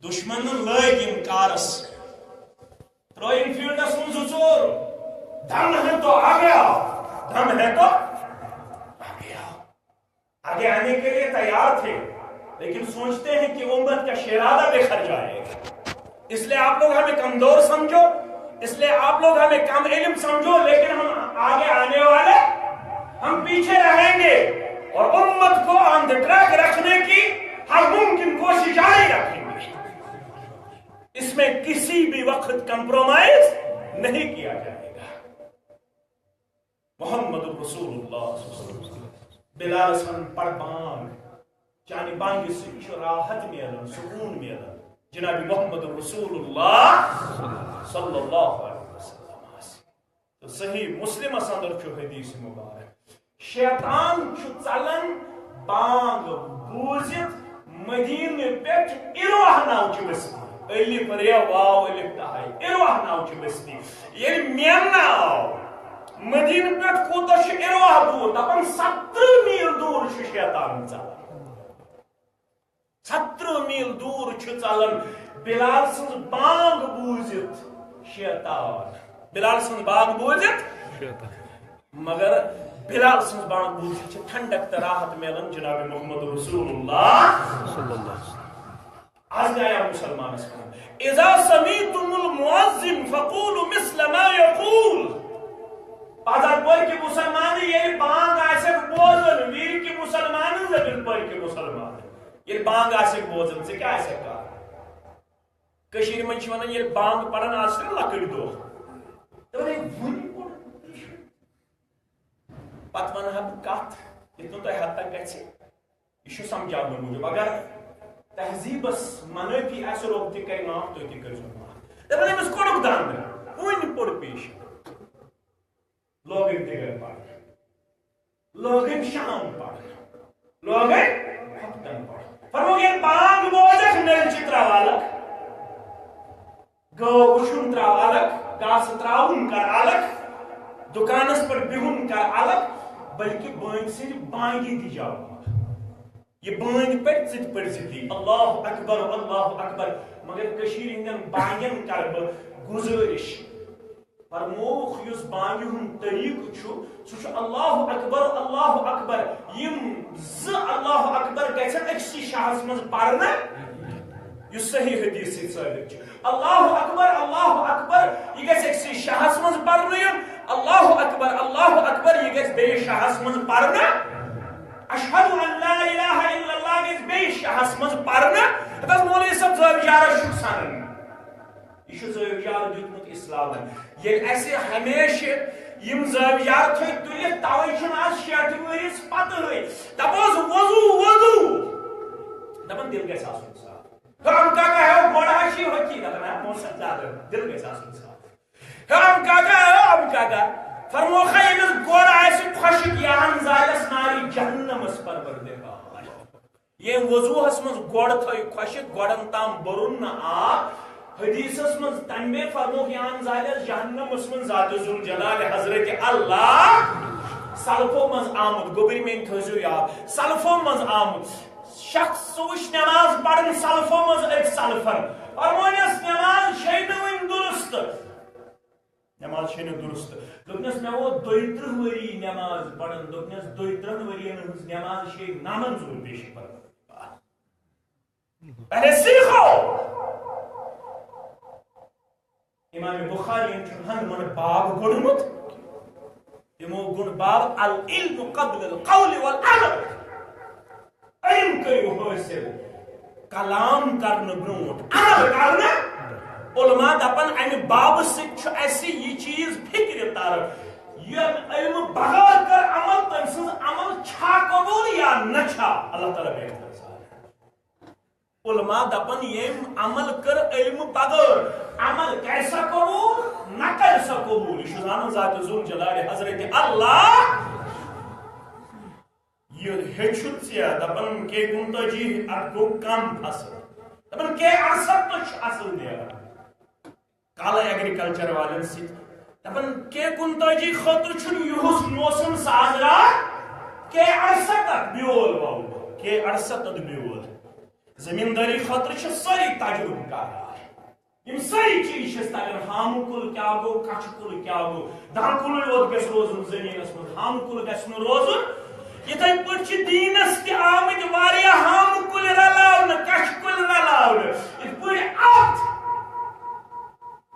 دُشمنن لٲگۍ یِم کارس۔ ترٲوِن فیلڈس منٛز زٕ ژور۔ دم ہے تو آ گیا، دم ہے تو آ گیا۔ آگے آنے کے لیے تیار تھے، لیکن سوچتے ہیں کہ امت کا شیرازہ بکھر جائے گا۔ اس لیے آپ لوگ ہمیں کمزور سمجھو، اس لیے آپ لوگ ہمیں کم علم سمجھو، لیکن ہم آگے آنے والے، ہم پیچھے رہیں گے اور امت کو آن دی ٹریک رکھنے کی ہر ممکن کوشش جاری رکھیں گے۔ اس میں کسی بھی وقت کمپرومائز نہیں کیا جائے گا۔ محمد رسول اللہ صلی اللہ علیہ وسلم۔ بلال سن پر بانگ، چانہِ بانگہِ سۭتۍ چھُ راحت میلان، سکون میلان۔ جناب محمد رسول اللہ صلی اللہ علیہ وسلم۔ تو صحیح مسلمس اندر چھُ حدیث مبارک۔ شیطان چھُ ژلان بانگ بوٗزِتھ مدینہ پٮ۪ٹھ اِروہ ناو چہِ بستی۔ الف رے واو الف تہائی، اِروہ ناو چہِ بستی۔ ییٚلہِ مینہ آو، مدینہ پٮ۪ٹھ کوٗتاہ چھُ اِروہ دوٗر؟ دپان ستترٕہ میٖل دوٗر چھُ شیطان ژلان۔ ستترٕہ میٖل دوٗر چھُ ژلان بلال سٕنٛز بانگ بوٗزِتھ شیطان۔ بلال سٕنٛز بانگ بوٗزِتھ شیطان۔ مگر بلال سٕنٛز بانگ بوٗزِتھ چھِ ٹھنڈک تہٕ راحت میلان جناب محمد رسول اللہ صلی اللہ علیہ وسلم۔ آز گیا مسلمانس ونان، "اذا سمعتم المؤذن فقولوا مثل ما يقول۔" پادر پورِ کہِ مسلمان ییٚلہِ بانگ آسٮ۪کھ بوزان، ویٖر کہِ مسلمان، زٔمیٖن پورِ کہِ مسلمان ییٚلہِ بانگ آسٮ۪کھ بوزان، ژےٚ کیٛاہ آسٮ۪کھ کرُن؟ کٔشیٖرِ منٛز چھِ ونان، ییٚلہِ بانگ پران آسہِ نا لۄکٕٹۍ دۄہ، دَپان، "ہے، وُنہِ پوٚر۔" پتہٕ ونہٕ ہا بہٕ کتھ، ییٚتہِ نہٕ تۄہہِ حد تک گژھِ۔ یہِ چھُ سمجھاونہٕ موٗجوٗب۔ اگر تہذیٖبس منٲفی آسہِ، رۄب تہِ کرِ معاف، تُہۍ تہِ کٔرۍزیو معاف۔ دَپان أمِس کوٚڑُکھ دنٛد، وُنہِ پوٚر پیش۔ لوگٕنۍ دِگر پرنہِ، لوگٕنۍ شام پرنہِ، لوگٕنۍ ہفتن پرنہِ۔ فرموو، ییٚلہِ بانگ بوزکھ، نٔلۍ چھِ تراوالکھ۔ گٲو وُچھُن ترٛاو الگ، گاسہٕ ترٛاوُن کر الگ، دُکانس پٮ۪ٹھ بِہُن کر الگ، بلکہِ بٲنگۍ سٕنٛدِ بانگہِ تہِ جواب۔ یہِ بٲنگ پٔرۍ ژٕ تہِ پٔرۍ زِ تی، اللہ اکبر، اللہ اکبر۔ مگر کٔشیٖرِ ہٕنٛدٮ۪ن بانگٮ۪ن کرٕ بہٕ گُزٲرِش، فرمووُکھ یُس بانگہِ ہُنٛد طریٖقہٕ چھُ، سُہ چھُ اللہ اکبر، اللہ اکبر۔ یِم زٕ اللہ اکبر گژھن أکسٕے شاہس منٛز پرنہٕ، یُس صحیح حدیث سۭتۍ ثٲبت چھُ۔ اللہ اکبر، اللہ اکبر، یہِ گژھِ أکسٕے شاہس منٛز پرنہٕ یُن۔ اللہ اکبر، اللہ اکبر، یہِ گژھِ بیٚیِس شاہس منٛز پرنہٕ۔ اشہد ان لا الہ الا اللہ گژھِ بیٚیِس شاہس منٛز پرنہٕ۔ دپس مولوی صٲب، زٲوِج یارس چھُکھ سنان۔ یہِ چھُ زٲوِج یار دیُتمُت اسلامن۔ ییٚلہِ اسہِ ہمیشہِ یِم زٲوِج یار تھٲے تُلِتھ، توے چھُنہٕ از شیٹھ ؤرِیس پتہٕ ہے دپان وضو، وضو۔ دپان دِل گژھِ آسُن صاف۔ ہم کاکا ہے گۄڈٕ ہا چھِ ہوٚکی دپان، ہے موسم زیادٕ، دِل گژھِ آسُن صاف۔ ہم کاکا ہے، ہم کاکا۔ فرموکھا ییٚمِس گۄڈٕ آسہِ خۄشِک، یہِ ہن زالٮ۪س نارِ جہنمس پروردگار۔ ییٚمۍ وضوہس منٛز گۄڈٕ تھٲے خۄشِک، گۄڈن تام بوٚرُن نہٕ آب۔ حدیثس منٛز تمہِ بیٚیہِ فرموکھ، یہِ ہن زالٮ۪س جہنمس منٛز ذات ذوالجلال حضرت اللہ۔ سلفو منٛز آمُت، گوٚبرۍ میٲنۍ تھٲوزیو یاد، سلفو منٛز آمُت۔ شخص وٕچھ نماز پران سلفو منٛز أکۍ سلفن۔ فرمونس، نماز چھے نہٕ وٕنہِ درست۔ نماز چھے نہٕ درست۔ دوٚپنس، مےٚ ووت دۄیہِ ترٕٛہ ؤری نماز پران۔ دوٚپنس، دۄیہِ ترٕٛہن ؤرین ہٕنٛز نماز چھے نامنظور پیش پران۔ پہلے سیکھو۔ امام بخاری چھُ ہن من باب گوٚڑمُت۔ تِمو گوٚڑ باب العلم قبل القول والعمل۔ علم کٔرِو حٲصِل کلام کرنہٕ برونٛٹھ، عمل کرنہٕ۔ علماء دپان، امہِ بابہٕ سۭتۍ چھُ اسہِ یہِ چیٖز فکرِ تران، ییٚمہِ علمہٕ بغٲر کر عمل، تٔمۍ سٕنٛز عمل چھا قبول یا نہ چھا؟ اللہ تعالیٰ بہتر زانان۔ علماء دپان، ییٚمۍ عمل کٔر علمہٕ بغٲر، عمل کرِ سا قبول، نہ کرِ سا قبول، یہِ چھُ زانان ذات ذوالجلال حضرت اللہ۔ یہِ ہیٚچھُتھ ژےٚ، دپان، کے کُنتٲجی، اتھ گوٚو کم فصل۔ دپان، کے اَرسَتتھ چھُ اصل نیران۔ کالہٕ ایگریکلچر والٮ۪ن سۭتۍ۔ دپان، کے کُنتٲجی خٲطرٕ چھُنہٕ یُہُس موسم سازگار، کے اَرسَتتھ بیول وَوُن، کے اَرسَتتھ بیول۔ زمیٖندٲری خٲطرٕ چھِ سٲری تجرُبہٕ کار۔ یِم سٲری چیٖز چھِس تگان، ہامہٕ کُل کیٛاہ گوٚو، کَچھٕ کُل کیٛاہ گوٚو، دَنٛد کُلُے یوت گژھِ روزُن زٔمیٖنَس منٛز، ہامہٕ کُل گژھِ نہٕ روزُن۔ یِتھَے پٲٹھۍ چھِ دیٖنَس تہِ آمٕتۍ واریاہ ہامہٕ کُلۍ رلاونہٕ، کَچھٕ کُلۍ رلاونہٕ۔ یِتھ پٲٹھۍ اَتھ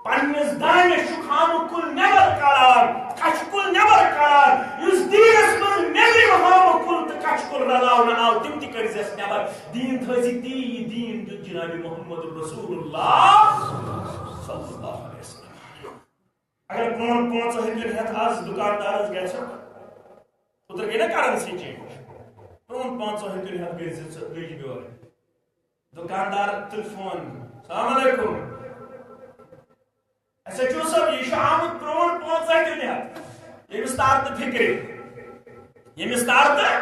پننِس دانٮ۪س چھُکھ ہامہٕ کُل نٮ۪بر کڑان، کَچھٕ کُل نٮ۪بر کڑان۔ یُس دیٖنَس منٛز نیٚبرِم ہامہٕ کُل تہٕ کَچھٕ کُل رلاونہٕ آو، تِم تہِ کٔرۍزٮ۪س نٮ۪بر۔ دیٖن تھٲوزِ تی، یہِ دیٖن دیُت جناب محمد رسول اللہ صلی اللہ علیہ وسلم۔ اگر پرٛون پانٛژھ ہیٚتِن ہٮ۪تھ آز دُکاندارَس گژھِ، اوترٕ گٔے نا currency change، پرٛون پانٛژھ ہیٚتِن ہٮ۪تھ گٔے زِ ژٕ گٔے بیٚوان۔ دُکاندار تُلہِ فون، السلام علیکم۔ ایس ایچ او صٲب، یہِ چھُ آمُت پرٛون پانٛژھ ہیٚتِن ہٮ۪تھ۔ ییٚمِس تار تہٕ فِکرِ، ییٚمِس تار تہٕ،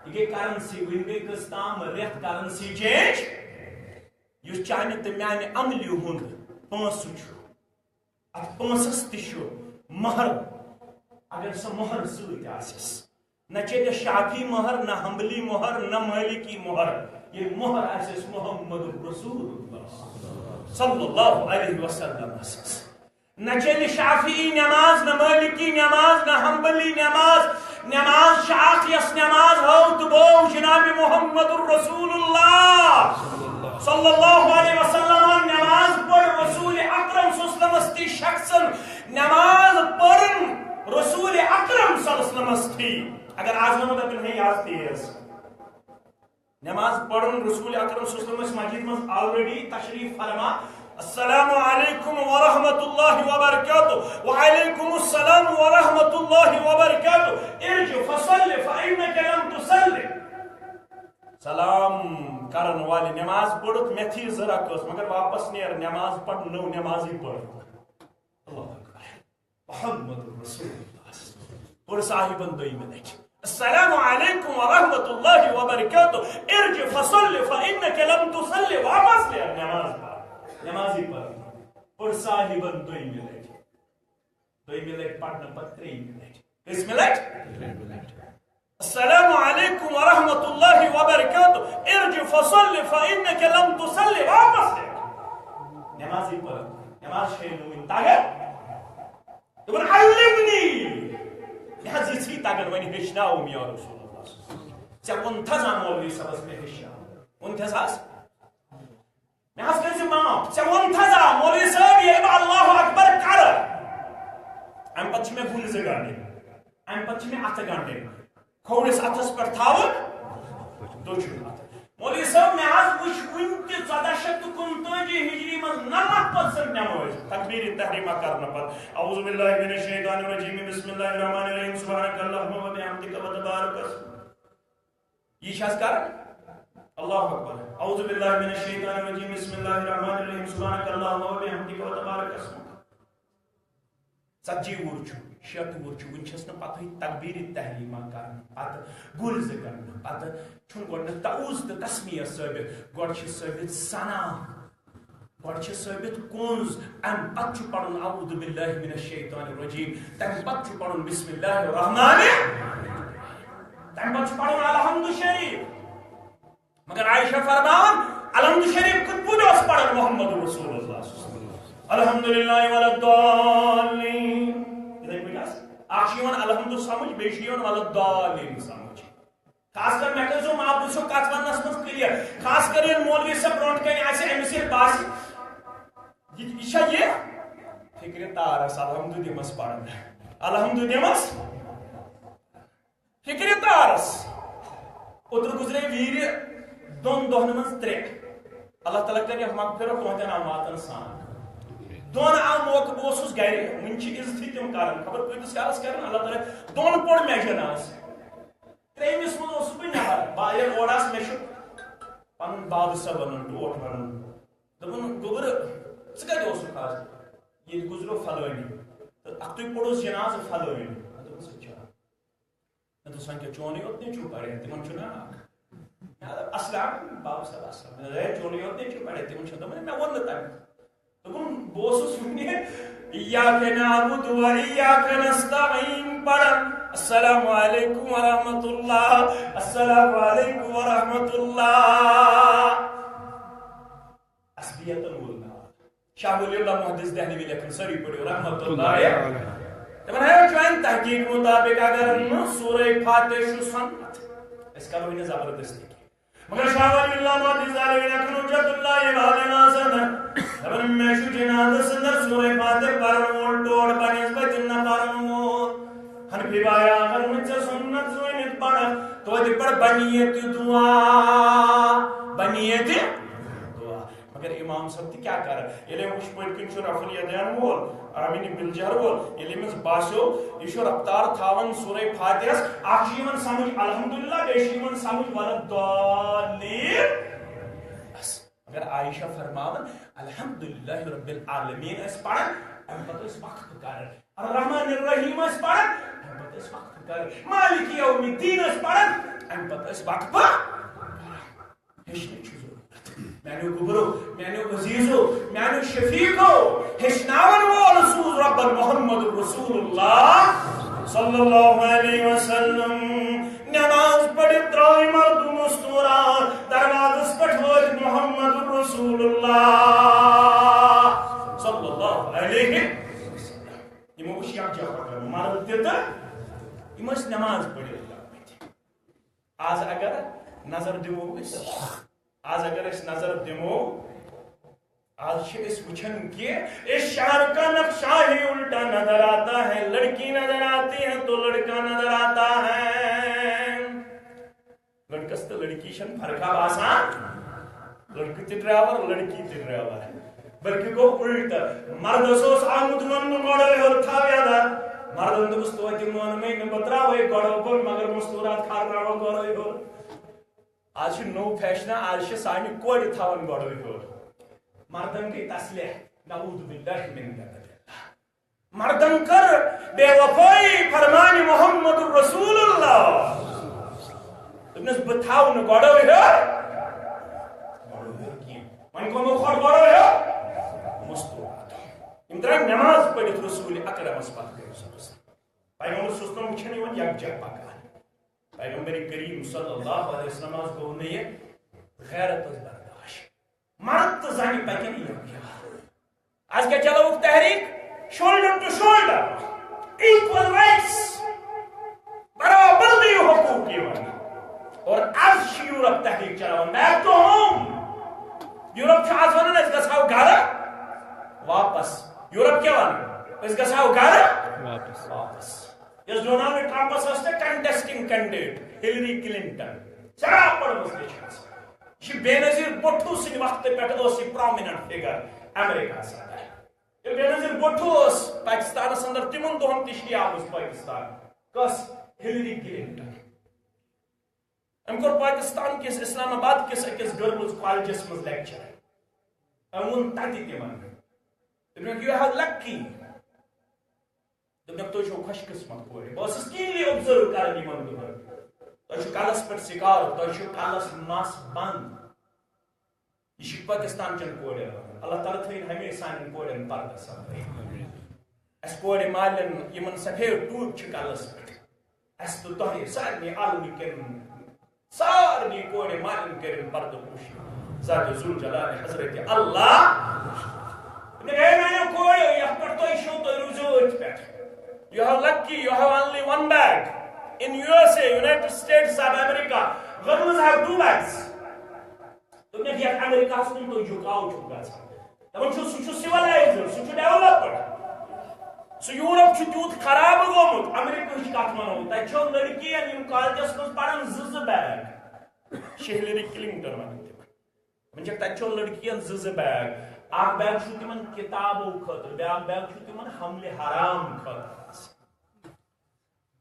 یہِ گٔے currency، وٕنہِ گٔے کٔژ تام رٮ۪تھ currency change۔ یُس چانہِ تہٕ میانہِ عملہِ ہُنٛد پونٛسہٕ چھُ، اتھ پونٛسس تہِ چھُ مۄہر، اگر سۄ مۄہر سۭتۍ آسٮ۪س۔ نہ چیٚلہِ شافعی مۄہر، نہ حنبلی مۄہر، نہ مالکی مۄہر۔ ییٚلہِ مۄہر آسٮ۪س محمد رسول اللہ صلی اللہ علیہ وسلم سٕنٛز۔ نہ چیٚلہِ شافعی نماز، نہ مالکی نماز، نہ حنبلی نماز۔ نماز چھِ اکھ، یۄس نماز ہٲو تہٕ بوو جناب محمد رسول اللہ صلی اللہ علیہ وسلم۔ نماز پٔر رسول اکرم صلی اللہ علیہ وسلمس تہِ شخصن۔ نماز پٔرن رسول اکرم صلی اللہ علیہ وسلمس تہِ۔ اگر آز ونو تۄہہِ، تیٚلہِ ہے یہِ آز تیز۔ نماز پرن رسول اکرم صلی اللہ علیہ وسلم مسجد منٛز already تشریف فرما۔ السلام علیکم ورحمۃ اللہ وبرکاتہ۔ وعلیکم السلام ورحمۃ اللہ وبرکاتہ۔ ارجع فصل فإنک لم تصل۔ سلام کرن والہِ، نماز پٔرٕتھ، مےٚ تھی زٕ رکٲژ، مگر واپس نیر، نماز پرن، نٔو نمازی پٔر۔ اللہ اکبر۔ محمد رسول اللہ۔ پٔر صاحبن دوٚیمہِ لٹہِ، السلام علیکم ورحمۃ اللہ وبرکاتہ، ارجع فصل فإنک لم تصل، واپس نیر، نماز پٔر، نمازی پٔر۔ پٔر صاحبن دوٚیمہِ لٹہِ، دوٚیمہِ لٹہِ پرنہٕ پتہٕ ترٛیٚیمہِ لٹہِ۔ کٔژمہِ لٹہِ؟ السلام علیکم ورحمۃ اللہ وبرکاتہ۔ ارجع فصل فإنک لم تصل۔ واپس گٔے۔ نمازٕے پٔر۔ نماز چھے نہٕ وُنہِ تگان۔ دوٚپُن، علمنی۔ مےٚ حظ یِژھٕے تگان، وۄنۍ ہیٚچھناوُم یا رسول اللہ۔ ژےٚ ووٚن تھا زانٛہہ مولوی صٲبس مےٚ ہیٚچھناو؟ ووٚن تھس حظ؟ مےٚ حظ کٔرۍ زِ معاف، ژےٚ ووٚن تھزا مولوی صٲب، ییٚلہِ بہٕ اللہ اکبر کرٕ، امہِ پتہٕ چھِ مےٚ گُلۍ زٕ گنڈٕنۍ، امہِ پتہٕ چھِ مےٚ اتھٕ گنڈٕنۍ، کھوورِس اتھس پٮ۪ٹھ تھاوُن دٔچھُن اتھٕ۔ مولوی صٲب، مےٚ حظ وٕچھ وُنہِ تہِ ژۄداہ شیٚتھ تہٕ کُنتٲجی ہجری منٛز نَمَتھ پٔرسنٹ نمٲز تکبیر تحریمہ کرنہٕ پتہٕ۔ اعوذ باللہ من الشیطان الرجیم، بسم اللہ الرحمن الرحیم، سبحانک اللہم و بحمدک و تبارک اسمک۔ یہ چھِ حظ کران؟ اللہ اکبر۔ اعوذ باللہ من الشیطان الرجیم، بسم اللہ الرحمن الرحیم، سبحانک اللہم و بحمدک و تبارک اسمک۔ ژتجی وُہُر چھُ، شیٹھ وُہُر چھُ، وُنہِ چھَس نہٕ پتہٕے تکبیر تحریمہ کران، پتہٕ گُلۍ زٕ گنڈنہٕ، پتہٕ چھُنہٕ گۄڈٕنیتھ تعوذ تہٕ تسمیہ ثٲبت، گۄڈٕ چھِ ثٲبت ثنا، گۄڈٕ چھِ ثٲبت کُنز، امہِ پتہٕ چھُ پرُن اعوذ باللہ من الشیطان الرجیم، تمہِ پتہٕ چھُ پرُن بسم اللہ الرحمن، تمہِ پتہٕ چھُ پرُن الحمد شریف۔ مگر عائشہ فرماوان، الحمد شریف کِتھ پٲٹھۍ اوس پران محمد رسول اللہ صلی اللہ علیہ وسلم؟ الحمدللہ ولا الضالین۔ یِتھے پٲٹھۍ حظ، اکھ چھُ یِوان الحمد سمجھ، بیٚیہِ چھُ یِوان ولا الضالین سمجھ۔ خاص کر مےٚ کٔرۍزیو معاف، بہٕ چھُسو کتھ وننس منٛز clear۔ خاص کر ییٚلہِ مولوی صٲب برونٛٹھ کنہِ آسہِ، أمِس ییٚلہِ باسہِ، یہِ، یہِ چھا یہِ؟ فکرِ تارس الحمد دِمس پران۔ الحمد دِمس۔ فکرِ تارس۔ اوترٕ گُزرے ویٖرِ دۄن دۄہن منٛز ترٛےٚ۔ اللہ تعالیٰ کرِ مغفرت تُہنٛدٮ۪ن امواتن سان۔ دۄن آو موقعہٕ، بہٕ اوسُس گرِ، وُنہِ چھِ عزتھٕے تِم کران، خبر کۭتِس کالس کرن۔ اللہ تعالیٰ، دۄن پوٚر مےٚ جنازٕ۔ ترٛیٚیمِس منٛز اوسُس بہٕ نٮ۪بر، با-، ییٚلہِ اورٕ آس، مےٚ چھُ پنُن بابہٕ صٲب ونان، ٹوٹھ ونان۔ دوٚپُن، "گوٚبُر، ژٕ کتہِ اوسُکھ آز؟" "ییٚتہِ گُزریو فلٲنی۔" تہٕ اکھتُے پوٚرُس جنازٕ فلٲنی۔ مےٚ دوٚپُس، "اچھا۔" مےٚ دوٚپ، "وۄنۍ کیٛاہ چونُے یوت نیٚچوٗ پرِ، تِمن چھُنہ اکھ۔" مےٚ دوٚپ، "السلام، بابہٕ صٲب، السلام۔" مےٚ دوٚپ، "ہے، چونُے یوت نیٚچوٗ پرِ، تِمن چھُنہٕ۔" دوٚپُن، "مےٚ ووٚن نہٕ تَمہِ۔" دوٚپُن، بہٕ اوسُس وُنہِ "ایاک نعبد و ایاک نستعین" پران۔ السلام علیکم ورحمۃ اللہ، السلام علیکم ورحمۃ اللہ۔ عصبیتن وول ناو۔ شاہ ولی اللہ محدث دہلوی لیکھن، سٲری پٔرِو، رحمت اللہ علیہ۔ تِمن ہاوِ چون تحقیق مطابق اگر نہٕ سورہ فاتحہ چھُ سنت، أسۍ کرو یہِ زبردستی۔ مگر شاہ ولی اللہ محدث دہلوی لیکھن، حجت اللہ والے ناصر، دپان، مےٚ چھُ جنازس اندر سورہ فاتحہ پرن وول ٹوٹھ بنسبت نہ پرن وول۔ حنفی بایہِ، اگر نہٕ ژےٚ سنت زٲنِتھ پرکھ، توتہِ پرکھ بنیت دعا، بنیت دعا۔ مگر امام صٲب تہِ کیٛاہ کرن؟ ییٚلہِ أمۍ وٕچھ پٔتۍ کِنۍ چھُ رفع الیدین وول، آمین بالجہر وول، ییٚلہِ أمِس باسیو، یہِ چھُ رفتار تھاوان سورہ فاتحس، اکھ چھُ یِوان سمجھ الحمدللہ، بیٚیہِ چھُ یِوان سمجھ ولا الضالین۔ بس۔ مگر عائشہ فرماوان، الحمدللہ رب العالمین ٲسۍ پران، امہِ پتہٕ ٲسۍ وقف کران۔ الرحمن الرحیم ٲسۍ پران، امہِ پتہٕ ٲسۍ وقف کران۔ مالک یوم الدین ٲسۍ پران، امہِ پتہٕ ٲسۍ وقف کران۔ ہیٚچھنٕچ چھِ ضروٗرت۔ میانیو گوٚبرو، میانیو عزیزو، میانیو شفیقو، ہیٚچھناون وول سوٗز رۄبن محمد رسول اللہ صلی اللہ علیہ وسلم۔ نماز پٔرِتھ درٛاے مردم مستورات، دروازس پٮ۪ٹھ وٲتۍ محمد رسول اللہ صلی اللہ علیہ وسلم۔ یِمو وٕچھ یکجاہ پکان، مرد تہِ تہٕ یِم ٲسۍ نماز پٔرِتھ درٛامٕتۍ۔ آز اگر نظر دِمو أسۍ، آز اگر أسۍ نظر دِمو، آز چھِ أسۍ وٕچھان کہ اس شہر کا نقشہ ہی الٹا نظر آتا ہے، لڑکی نظر آتی ہے تو لڑکا نظر آتا ہے۔ لڑکس تہٕ لڑکی چھنہٕ فرقہ آسان، لڑکہٕ تہِ ڈرایور، لڑکی تہِ ڈرایور۔ بلکہ گوٚو الٹہٕ، مردس اوس آمُت وننہٕ گۄڈے ہیوٚر تھاو یَلہٕ۔ مردن دوٚپُس، "توتہِ مونمے نہٕ بہٕ ترٛاوَے گۄڈو بۄن، مگر مستوٗرات کھارناوو گۄڈے ہیوٚر۔" آز چھُ نوٚو فیشنہ، آز چھِ سانہِ کورِ تھاوان گۄڈٕ ہیوٚر۔ مردن گٔے تسلح، نعوذ باللہ من ذلک۔ مردن کٔر بے وفٲیی فرمان محمد رسول اللہ۔ دوٚپنس، "بہٕ تھاوٕ نہٕ گۄڈٕ ہیوٚر، گۄڈٕ ہیوٚر کینٛہہ۔" وۄنۍ کٔمو کھۄر گۄڈٕ ہیوٚر؟ مستوٗراتو۔ یِم درٛاے نماز پٔرِتھ رسول اکرمس پتہٕ۔ پیغمبر صلی اللہ علیہ وسلم وٕچھان یِمن یکجاہ پکان۔ پیغمبر کریم صلی اللہ علیہ وسلم حظ گوٚو نہٕ یہِ غیرت حظ برداش۔ مرد تہٕ زنہِ پکن یکجاہ۔ از کیٛاہ چلاوُکھ تحریک؟ Shoulder to shoulder, equal rights، برابر دِیِو حقوق یِمن۔ اور از چھِ یورپ تحریک چلاوان، back to home۔ یورپ چھُ از ونان، یورپ کیٛاہ ونان؟ أسۍ گژھو گرٕ واپس۔ واپس۔ یۄس ڈونالڈ ٹرمپس ٲس تہٕ کنٹیسٹنگ کینڈیڈیٹ ہلری کلنٹن، سٮ۪ٹھاہ پٔرمٕژ لیچھمٕژ۔ یہِ چھِ بینظیر بھٹو سٕنٛدِ وقتہٕ پٮ۪ٹھ ٲس یہِ پرومیننٹ فگر امریکہ صدر۔ ییٚلہِ بینظیر بھٹو اوس پاکستانس اندر، تِمن دۄہن تہِ چھِ یہِ آمٕژ پاکستان۔ کس؟ Hillary Clinton. أمۍ کوٚر پاکستان کِس اسلام آباد کِس أکِس گرلز کالجس منٛز لیکچر۔ أمۍ ووٚن تتہِ تِمن، دوٚپنکھ، "You have lucky۔" دوٚپنکھ، "تُہۍ چھِو خۄش قسمت کورِ۔" بہٕ ٲسٕس کینلی آبزرو کران یِمن دۄہن۔ تۄہہِ چھُ کلس پٮ۪ٹھ سکارف، تۄہہِ چھُ کلس مس بند۔ یہِ چھِ پٲکِستان چٮ۪ن کورٮ۪ن وَنان۔ اللہ تعالیٰ تھٲیِن ہمیشہِ سانٮ۪ن کورٮ۪ن پردٕ سان۔ اَسہِ کورِ مالٮ۪ن یِمَن سفید ٹوٗپۍ چھِ کَلَس پٮ۪ٹھ، اَسہِ تہٕ تۄہہِ سارنٕے عالمہٕ کٮ۪ن سارنٕے کورِ مالٮ۪ن کٔرِن پردٕ پوشی۔ ذات ذوالجلال حضرت اللہ۔ ہے میٛانیو کورٮ۪و، یَتھ پٮ۪ٹھ تۄہہِ چھِو، تُہۍ روٗزِو أتھۍ پٮ۪ٹھ۔ You have lucky, you have only one bag. In U S A, United States of America, girls have two bags. دوٚپنَکھ، یَتھ امریکہَس کُن تُہۍ جُکاو چھُو گژھان۔ دَپان چھُو، سُہ چھُ سِولایزٕڈ، سُہ چھُ ڈیولپڈ۔ سُہ یوٗرپ چھُ تیوٗت خراب گوٚمُت، امریکہٕچ کَتھ وَنو۔ تَتہِ چھَو لٔڑکِیَن، یِم کالجَس منٛز پَران، زٕ زٕ بیگ۔ ہلری کلنٹن وَنان تِمَن۔ وۄنۍ چھَکھ تَتہِ چھَو لٔڑکِیَن زٕ زٕ بیگ۔ اَکھ بیگ چھُو تِمَن کِتابو خٲطرٕ، بیٛاکھ بیگ چھُو تِمَن حملِ حرام خٲطرٕ آسان۔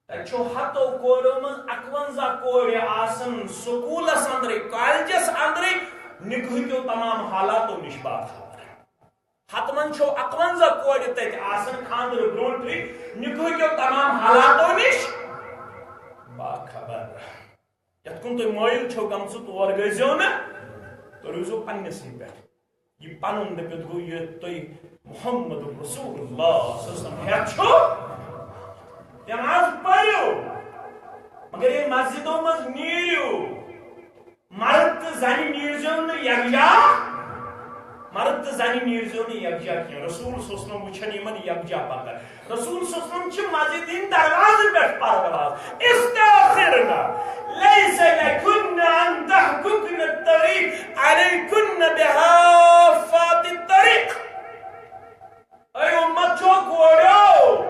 تَتہِ چھُ ہَتو کورٮ۪و منٛز اَکوَنزاہ کورِ آسان سکوٗلَس اندرٕے، کالجَس اندرٕے، نِکہٕ کیو تمام حالاتو نِش باخبر۔ ہَتہٕ منٛز چھَو اَکوَنزاہ کورِ تَتہِ آسان خانٛدرٕ برونٛٹھٕے، نِکہٕ کیو تمام حالاتو نِش باخبر۔ یَتھ کُن تُہۍ مٲیِل چھِو گٔمژٕ، تور گٔژھۍزیو نہٕ، تُہۍ روٗزِو پنٛنِسٕے پٮ۪ٹھ۔ یہِ پنُن دٔپِتھ گوٚو یہِ تُہۍ محمد رسول اللہ صلی اللہ علیہ وسلم ہٮ۪تھ چھُ۔ نماز پٔرِو، مگر ییٚلہِ مسجدو منٛز نیٖرِو، مرد تہٕ زنہِ نیٖرزیو نہٕ یکجا، مرد تہٕ زنہِ نیٖرزیو نہٕ یکجا کینٛہہ۔ رسول صلی اللہ علیہ وسلم وٕچھن یِمن یکجا پکان۔ رسول صلی اللہ علیہ وسلم چھِ مسجد ہٕنٛدۍ دروازٕ پٮ۪ٹھ پرواز۔ استأخرن، لیس لکن ان تحققن الطریق، علیکن بحافات الطریق۔ اے امت چو کوڑیو،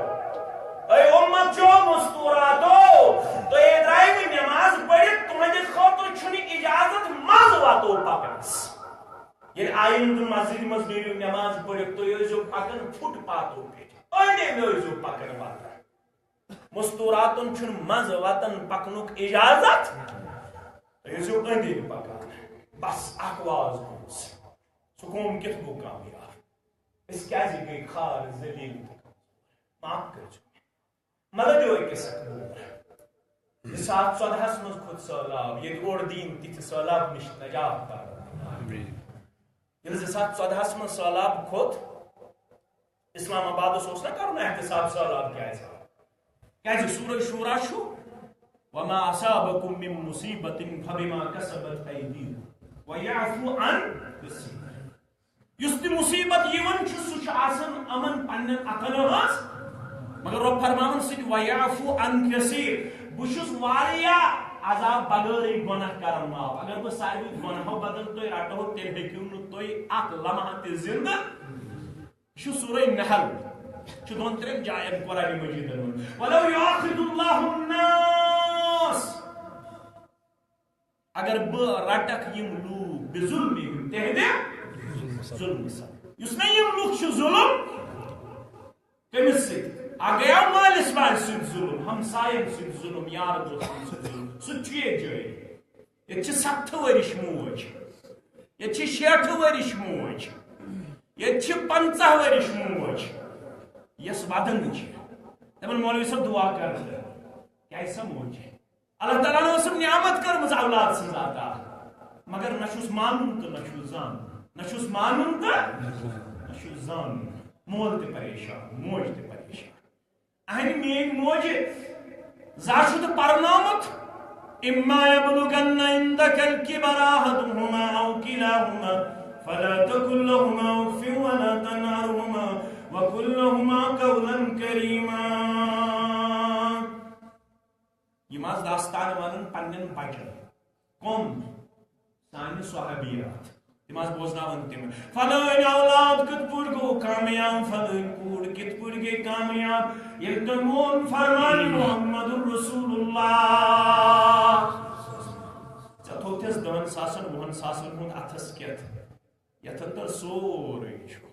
اے امت چو مستوراتو، تُہۍ درٛاے نہٕ نماز پٔرِتھ، تُہنٛدِ خٲطرٕ چھُنہٕ اجازت منٛز وتو پکنس۔ ییٚلہِ آیِندٕ مسجدِ منٛز نیٖرِو نماز پٔرِتھ، تُہۍ ٲسۍزیو پکان فُٹ پاتھو پٮ۪ٹھ، أنٛدۍ أنٛدۍ ٲسۍزیو پکان وتن۔ مستوراتن چھُنہٕ منٛزٕ وتن پکنُک اجازت۔ تُہۍ ٲسۍزیو أنٛدۍ أنٛدۍ پکان۔ بس اکھ واز گوٚمُت۔ سُہ قوم کِتھ گوٚو کامیاب؟ أسۍ کیازِ گٔے خوار، ذلیل تہٕ کمزور؟ معاف کٔرۍزیو مےٚ۔ مطلب یہِ أکِس اکھ بوٗر۔ زٕ ساس ژۄدہَس منٛز کھوٚت سہلاب، ییٚتہِ اوٚڑ دیٖن تِتھِ سہلاب نِش نجات پرٛاوُن۔ ییٚلہِ زٕ ساس ژۄدہَس منٛز سہلاب کھوٚت، اسلام آبادس اوس نہ کرُن احتساب سہلاب کیازِ آو؟ کیازِ سورہ شورا چھُ، "وما اصابکم من مصیبۃ فبما کسبت ایدیکم ویعفو عن کثیر۔" یُس تہِ مصیبت یِوان چھُ، سُہ چھُ آسان یِمن پننٮ۪ن اتھن ہٕنٛز، مگر رۄب فرماوان سۭتۍ، "ویعفو عن کثیر"، بہٕ چھُس واریاہ عذاب بغٲرٕے گۄناہ کران معاف۔ اگر بہٕ ساروی گۄناہو بدل تُہۍ رٹہو، تیٚلہِ ہیٚکِو نہٕ تُہۍ اکھ لمحہ تہِ زندٕ۔ یہِ چھُ سورہ نحل، چھُ دۄن ترٛٮ۪ن جاین قرآن مجیدن منٛز، "ولو یؤاخذ اللہ الناس"، اگر بہٕ رٹکھ یِم لوٗکھ، بظلمہم، تِہنٛدِ ظلمہٕ سبب۔ یُس مےٚ یِم لوٗکھ چھِ ظلم کٔمِس سۭتۍ؟ اکھ گٔیو مٲلِس ماجہِ سۭتۍ ظلم، ہمساین سۭتۍ ظلم، یار دوستن سۭتۍ ظلم، سُہ تہِ چھُ ییٚتہِ جٲری۔ ییٚتہِ چھِ ستتھٕ ؤرِش موج، ییٚتہِ چھِ شیٹھٕ ؤرِش موج، ییٚتہِ چھِ پنٛژاہ ؤرِش موج، یۄس ودان چھِ۔ دپان، "مولوی صٲب، دعا کر تہٕ۔" کیازِ سا موج چھِ؟ اللہ تعالیٰ ہن ٲسٕم نعمت کٔرمٕژ اولاد سٕنٛز عطا، مگر نہ چھُس مانُن تہٕ نہ چھُس زانُن، نہ چھُس مانُن تہٕ نہ چھُس زانُن۔ مول تہِ پریشان، موج تہِ پریشان۔ اہنہِ میٲنۍ موجہِ زا چھُ تہٕ پرنومُت، "اما یبلغن عندک الکبر احدهما او کلاهما فلا تقل لهما اف ولا تنهرهما وقل لهما قولا کریما۔" یِم آسہٕ داستان ونان پننٮ۪ن بچن۔ کم؟ سانہِ صحابیات۔ تِم آسہٕ بوزناوان تِم، فلٲنۍ اولاد کِتھ پٲٹھۍ گوٚو کامیاب، فلٲنۍ کوٗر کِتھ پٲٹھۍ گٔے کامیاب، ییٚلہِ تٔمۍ ووٚن فرمان محمد رسول اللہ۔ ژےٚ تھوٚوتھس دہن ساسن وُہن ساسن ہُنٛد اتھس کٮ۪تھ، یتھ اندر سورُے چھُ۔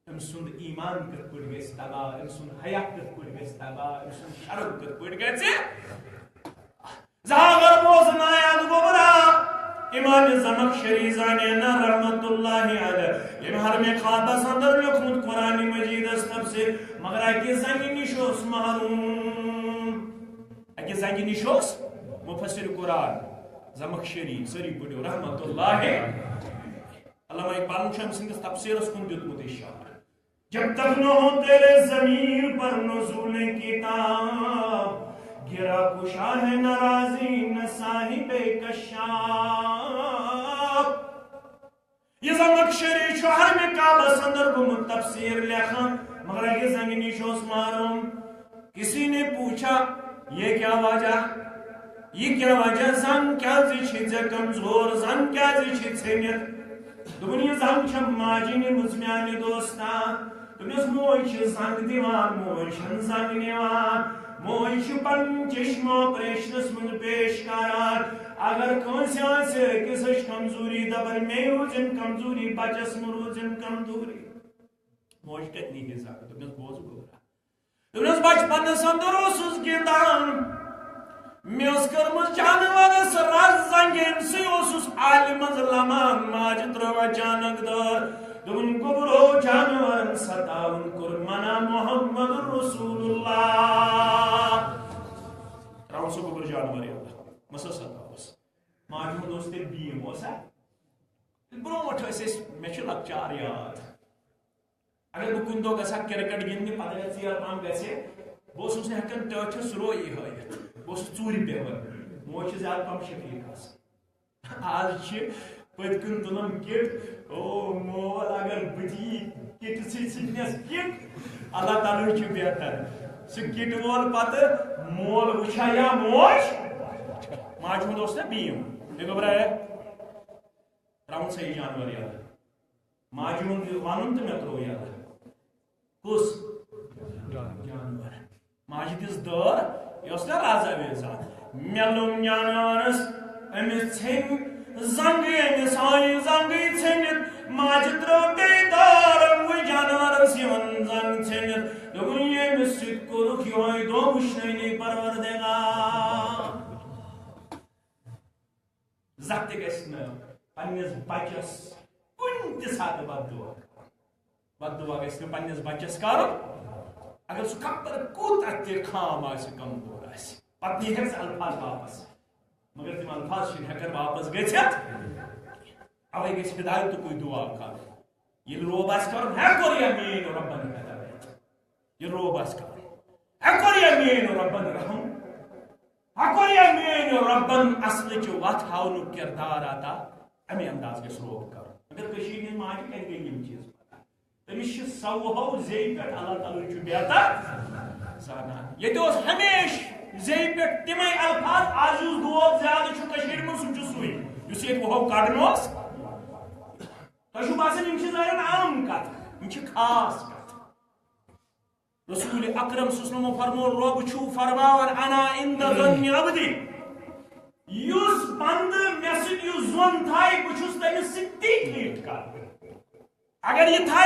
أمۍ سُنٛد ایمان کِتھ پٲٹھۍ گژھِ تباہ، أمۍ سُنٛد حیا کِتھ پٲٹھۍ گژھِ تباہ، أمۍ سُنٛد شرم کِتھ پٲٹھۍ گژھِ۔ زاگر بوزنایا گوبرا، امام زمخشری زانینا رحمت اللہ علیہ، ییٚمۍ ہر مےٚ خوابس اندر لیوٚکھمُت قرآن مجیدس تفسیر، مگر اکہِ زنگہِ نِش اوس محروم۔ اکہِ زنگہِ نِش اوس مفسر قرآن زمخشری، سٲری پٔرِو رحمت اللہ۔ علامہ اقبالن چھُ أمۍ سٕنٛدِس تفسیرس کُن دیُتمُت اشارٕ۔ جب تک نہ ہو تیرے ضمیر پر نزول کتاب، گرہ کشا ہے نہ رازی نہ صاحب کشاف۔ یہِ زمخشری چھُ ہر مقامس اندر گوٚمُت تفسیر لیکھان، مگر اکہِ زنگہِ نِش اوس محروم۔ کسی نے پوچھا، یہ کیا وجہ؟ یہ کیا وجہ؟ زنگ کیازِ چھِ ژےٚ کمزور؟ زنگ کیازِ چھِ ژھیٚنِتھ؟ دوٚپُن، یہِ زنگ چھےٚ ماجہِ نِمٕژ میانہِ دوستا۔ دوٚپنس، موج چھِ زنگ دِوان، موج چھَنہٕ زنگ نِوان۔ موج چھِ پنُن چشمہٕ آپریشنس منٛز پیش کران۔ اگر کٲنٛسہِ آسہِ أکِس ہٕچھ کمزوری، دپان، مے روٗزِن کمزوری، بچس مہ روٗزِن کمزوری۔ موج کتہِ نی ہے زنگ؟ دوٚپنس، بوز گوٚبرا۔ دوٚپنس، بچپنس اندر اوسُس گِنٛدان، مےٚ ٲس کٔرمٕژ جانورس رز زنگہِ، أمۍ سٕے اوسُس آلہِ منٛز لمان، ماجہِ ترٲو اچانک دٲر۔ دوٚپُن، گوٚبرو، جانورن ستاوُن کوٚر منع محمد رسول اللہ۔ ترٛاوُن سُہ گوٚبُر جانور یلہٕ، مہ سا ستاوُس۔ ماجہِ ہُنٛد اوس تیٚلہِ بیٖم، اوسا؟ برونٛٹھ ٲسۍ أسۍ، مےٚ چھُ لۄکچار یاد۔ اگر بہٕ کُنہِ دۄہ گژھٕ ہا کرکٹ گِنٛدنہِ، پتہٕ اگر ژیر پہم گژھِ ہے، بہٕ اوسُس نہٕ ہٮ۪کان ٹٲٹھِس رویی ہٲوِتھ، بہٕ اوسُس ژوٗرِ بیٚہوان۔ موج چھِ زیادٕ پہم شفیق آسان۔ آز چھِ پٔتۍ کِنۍ تُلان کِٹ، او مول، اگر بہٕ تہِ یی کِٹہِ سۭتۍ سۭتۍ نِس کِٹ، اللہ تعالیٰ چھُ بہتر۔ سُہ کِٹ وول پتہٕ مول وٕچھا یا موج، ماجہِ ہُنٛد اوس نہ بیٖم، مےٚ گوٚبرا ہے، ترٛاوُن سا یہِ جانور یلہٕ۔ ماجہِ ہُنٛد یہِ وَنُن تہٕ مےٚ ترٛوو یَلہٕ۔ کُس؟ جانور۔ ماجہِ دِژ دٲر، یہِ اوس نہ رازا ویزا۔ مےٚ لوٚم جانورس، أمِس ژھیٚنۍ زنٛگٕے، أمِس آیہِ زنٛگٕے ژھیٚنِتھ۔ ماجہِ ترٛٲو بیٚیہِ دٲر، أموٕے جانورس یِوان زنٛگ ژھیٚنِتھ۔ دوٚپُن، ییٚمِس سۭتۍ کوٚرُکھ یِہوٚے دۄہ وٕچھنٲنی پروردگار۔ زانٛہہ تہِ گژھِ نہٕ پننِس بچس کُنہِ تہِ ساتہٕ بد دعا کرُن۔ بد دعا گژھِ نہٕ پننِس بچس کرُن۔ اگر سُہ خبر کوٗتاہ تہِ خام آسہِ، کمزور آسہِ، پتہٕ نی ہٮ۪کھ ژٕ الفاظ واپس، مگر تِم الفاظ چھِنہٕ ہٮ۪کان واپس گٔژھِتھ۔ اوے گژھِ ہدایتُکُے دعا کرُن۔ ییٚلہِ روب آسہِ کرُن، ہے کوٚر یا میٲنۍ رۄبن ہدایت۔ یہِ روب آسہِ کرُن۔ ہے کوٚر یا میٲنۍ رۄبن رحم۔ ہے کوٚر یا میٲنۍ رۄبن اصلٕچ وتھ ہاونُک کردار عطا۔ اَمے انداز گژھِ روب کرُن۔ مگر کٔشیٖرِ ہِنٛز ماجہِ کتہِ گٔے یِم چیٖز پتہ؟ تٔمِس چھِ سوہو زیٚیہِ پٮ۪ٹھ، اللہ تعالیٰ چھُ بہتر زانان۔ ییٚتہِ اوس ہمیشہِ زیٚیہِ پٮ۪ٹھ تِمے الفاظ، از یُس دود زیادٕ چھُ کٔشیٖرِ منٛز، سُہ چھُ سُے، یُس ییٚتہِ وُہو کڑُن اوس۔ تۄہہِ چھُو باسان یِم چھِ ظٲہرن عام کتھ، یِم چھِ خاص کتھ۔ رسول اکرم صلی اللہ علیہ وسلم فرمو، رۄب چھُ فرماوان، "انا عند ظن عبدی"، یُس بندٕ مےٚ سۭتۍ یُس ظۄن تھایہِ، بہٕ چھُس تٔمِس سۭتۍ تی ٹھیٖک کران۔ اگر یہِ تھایہِ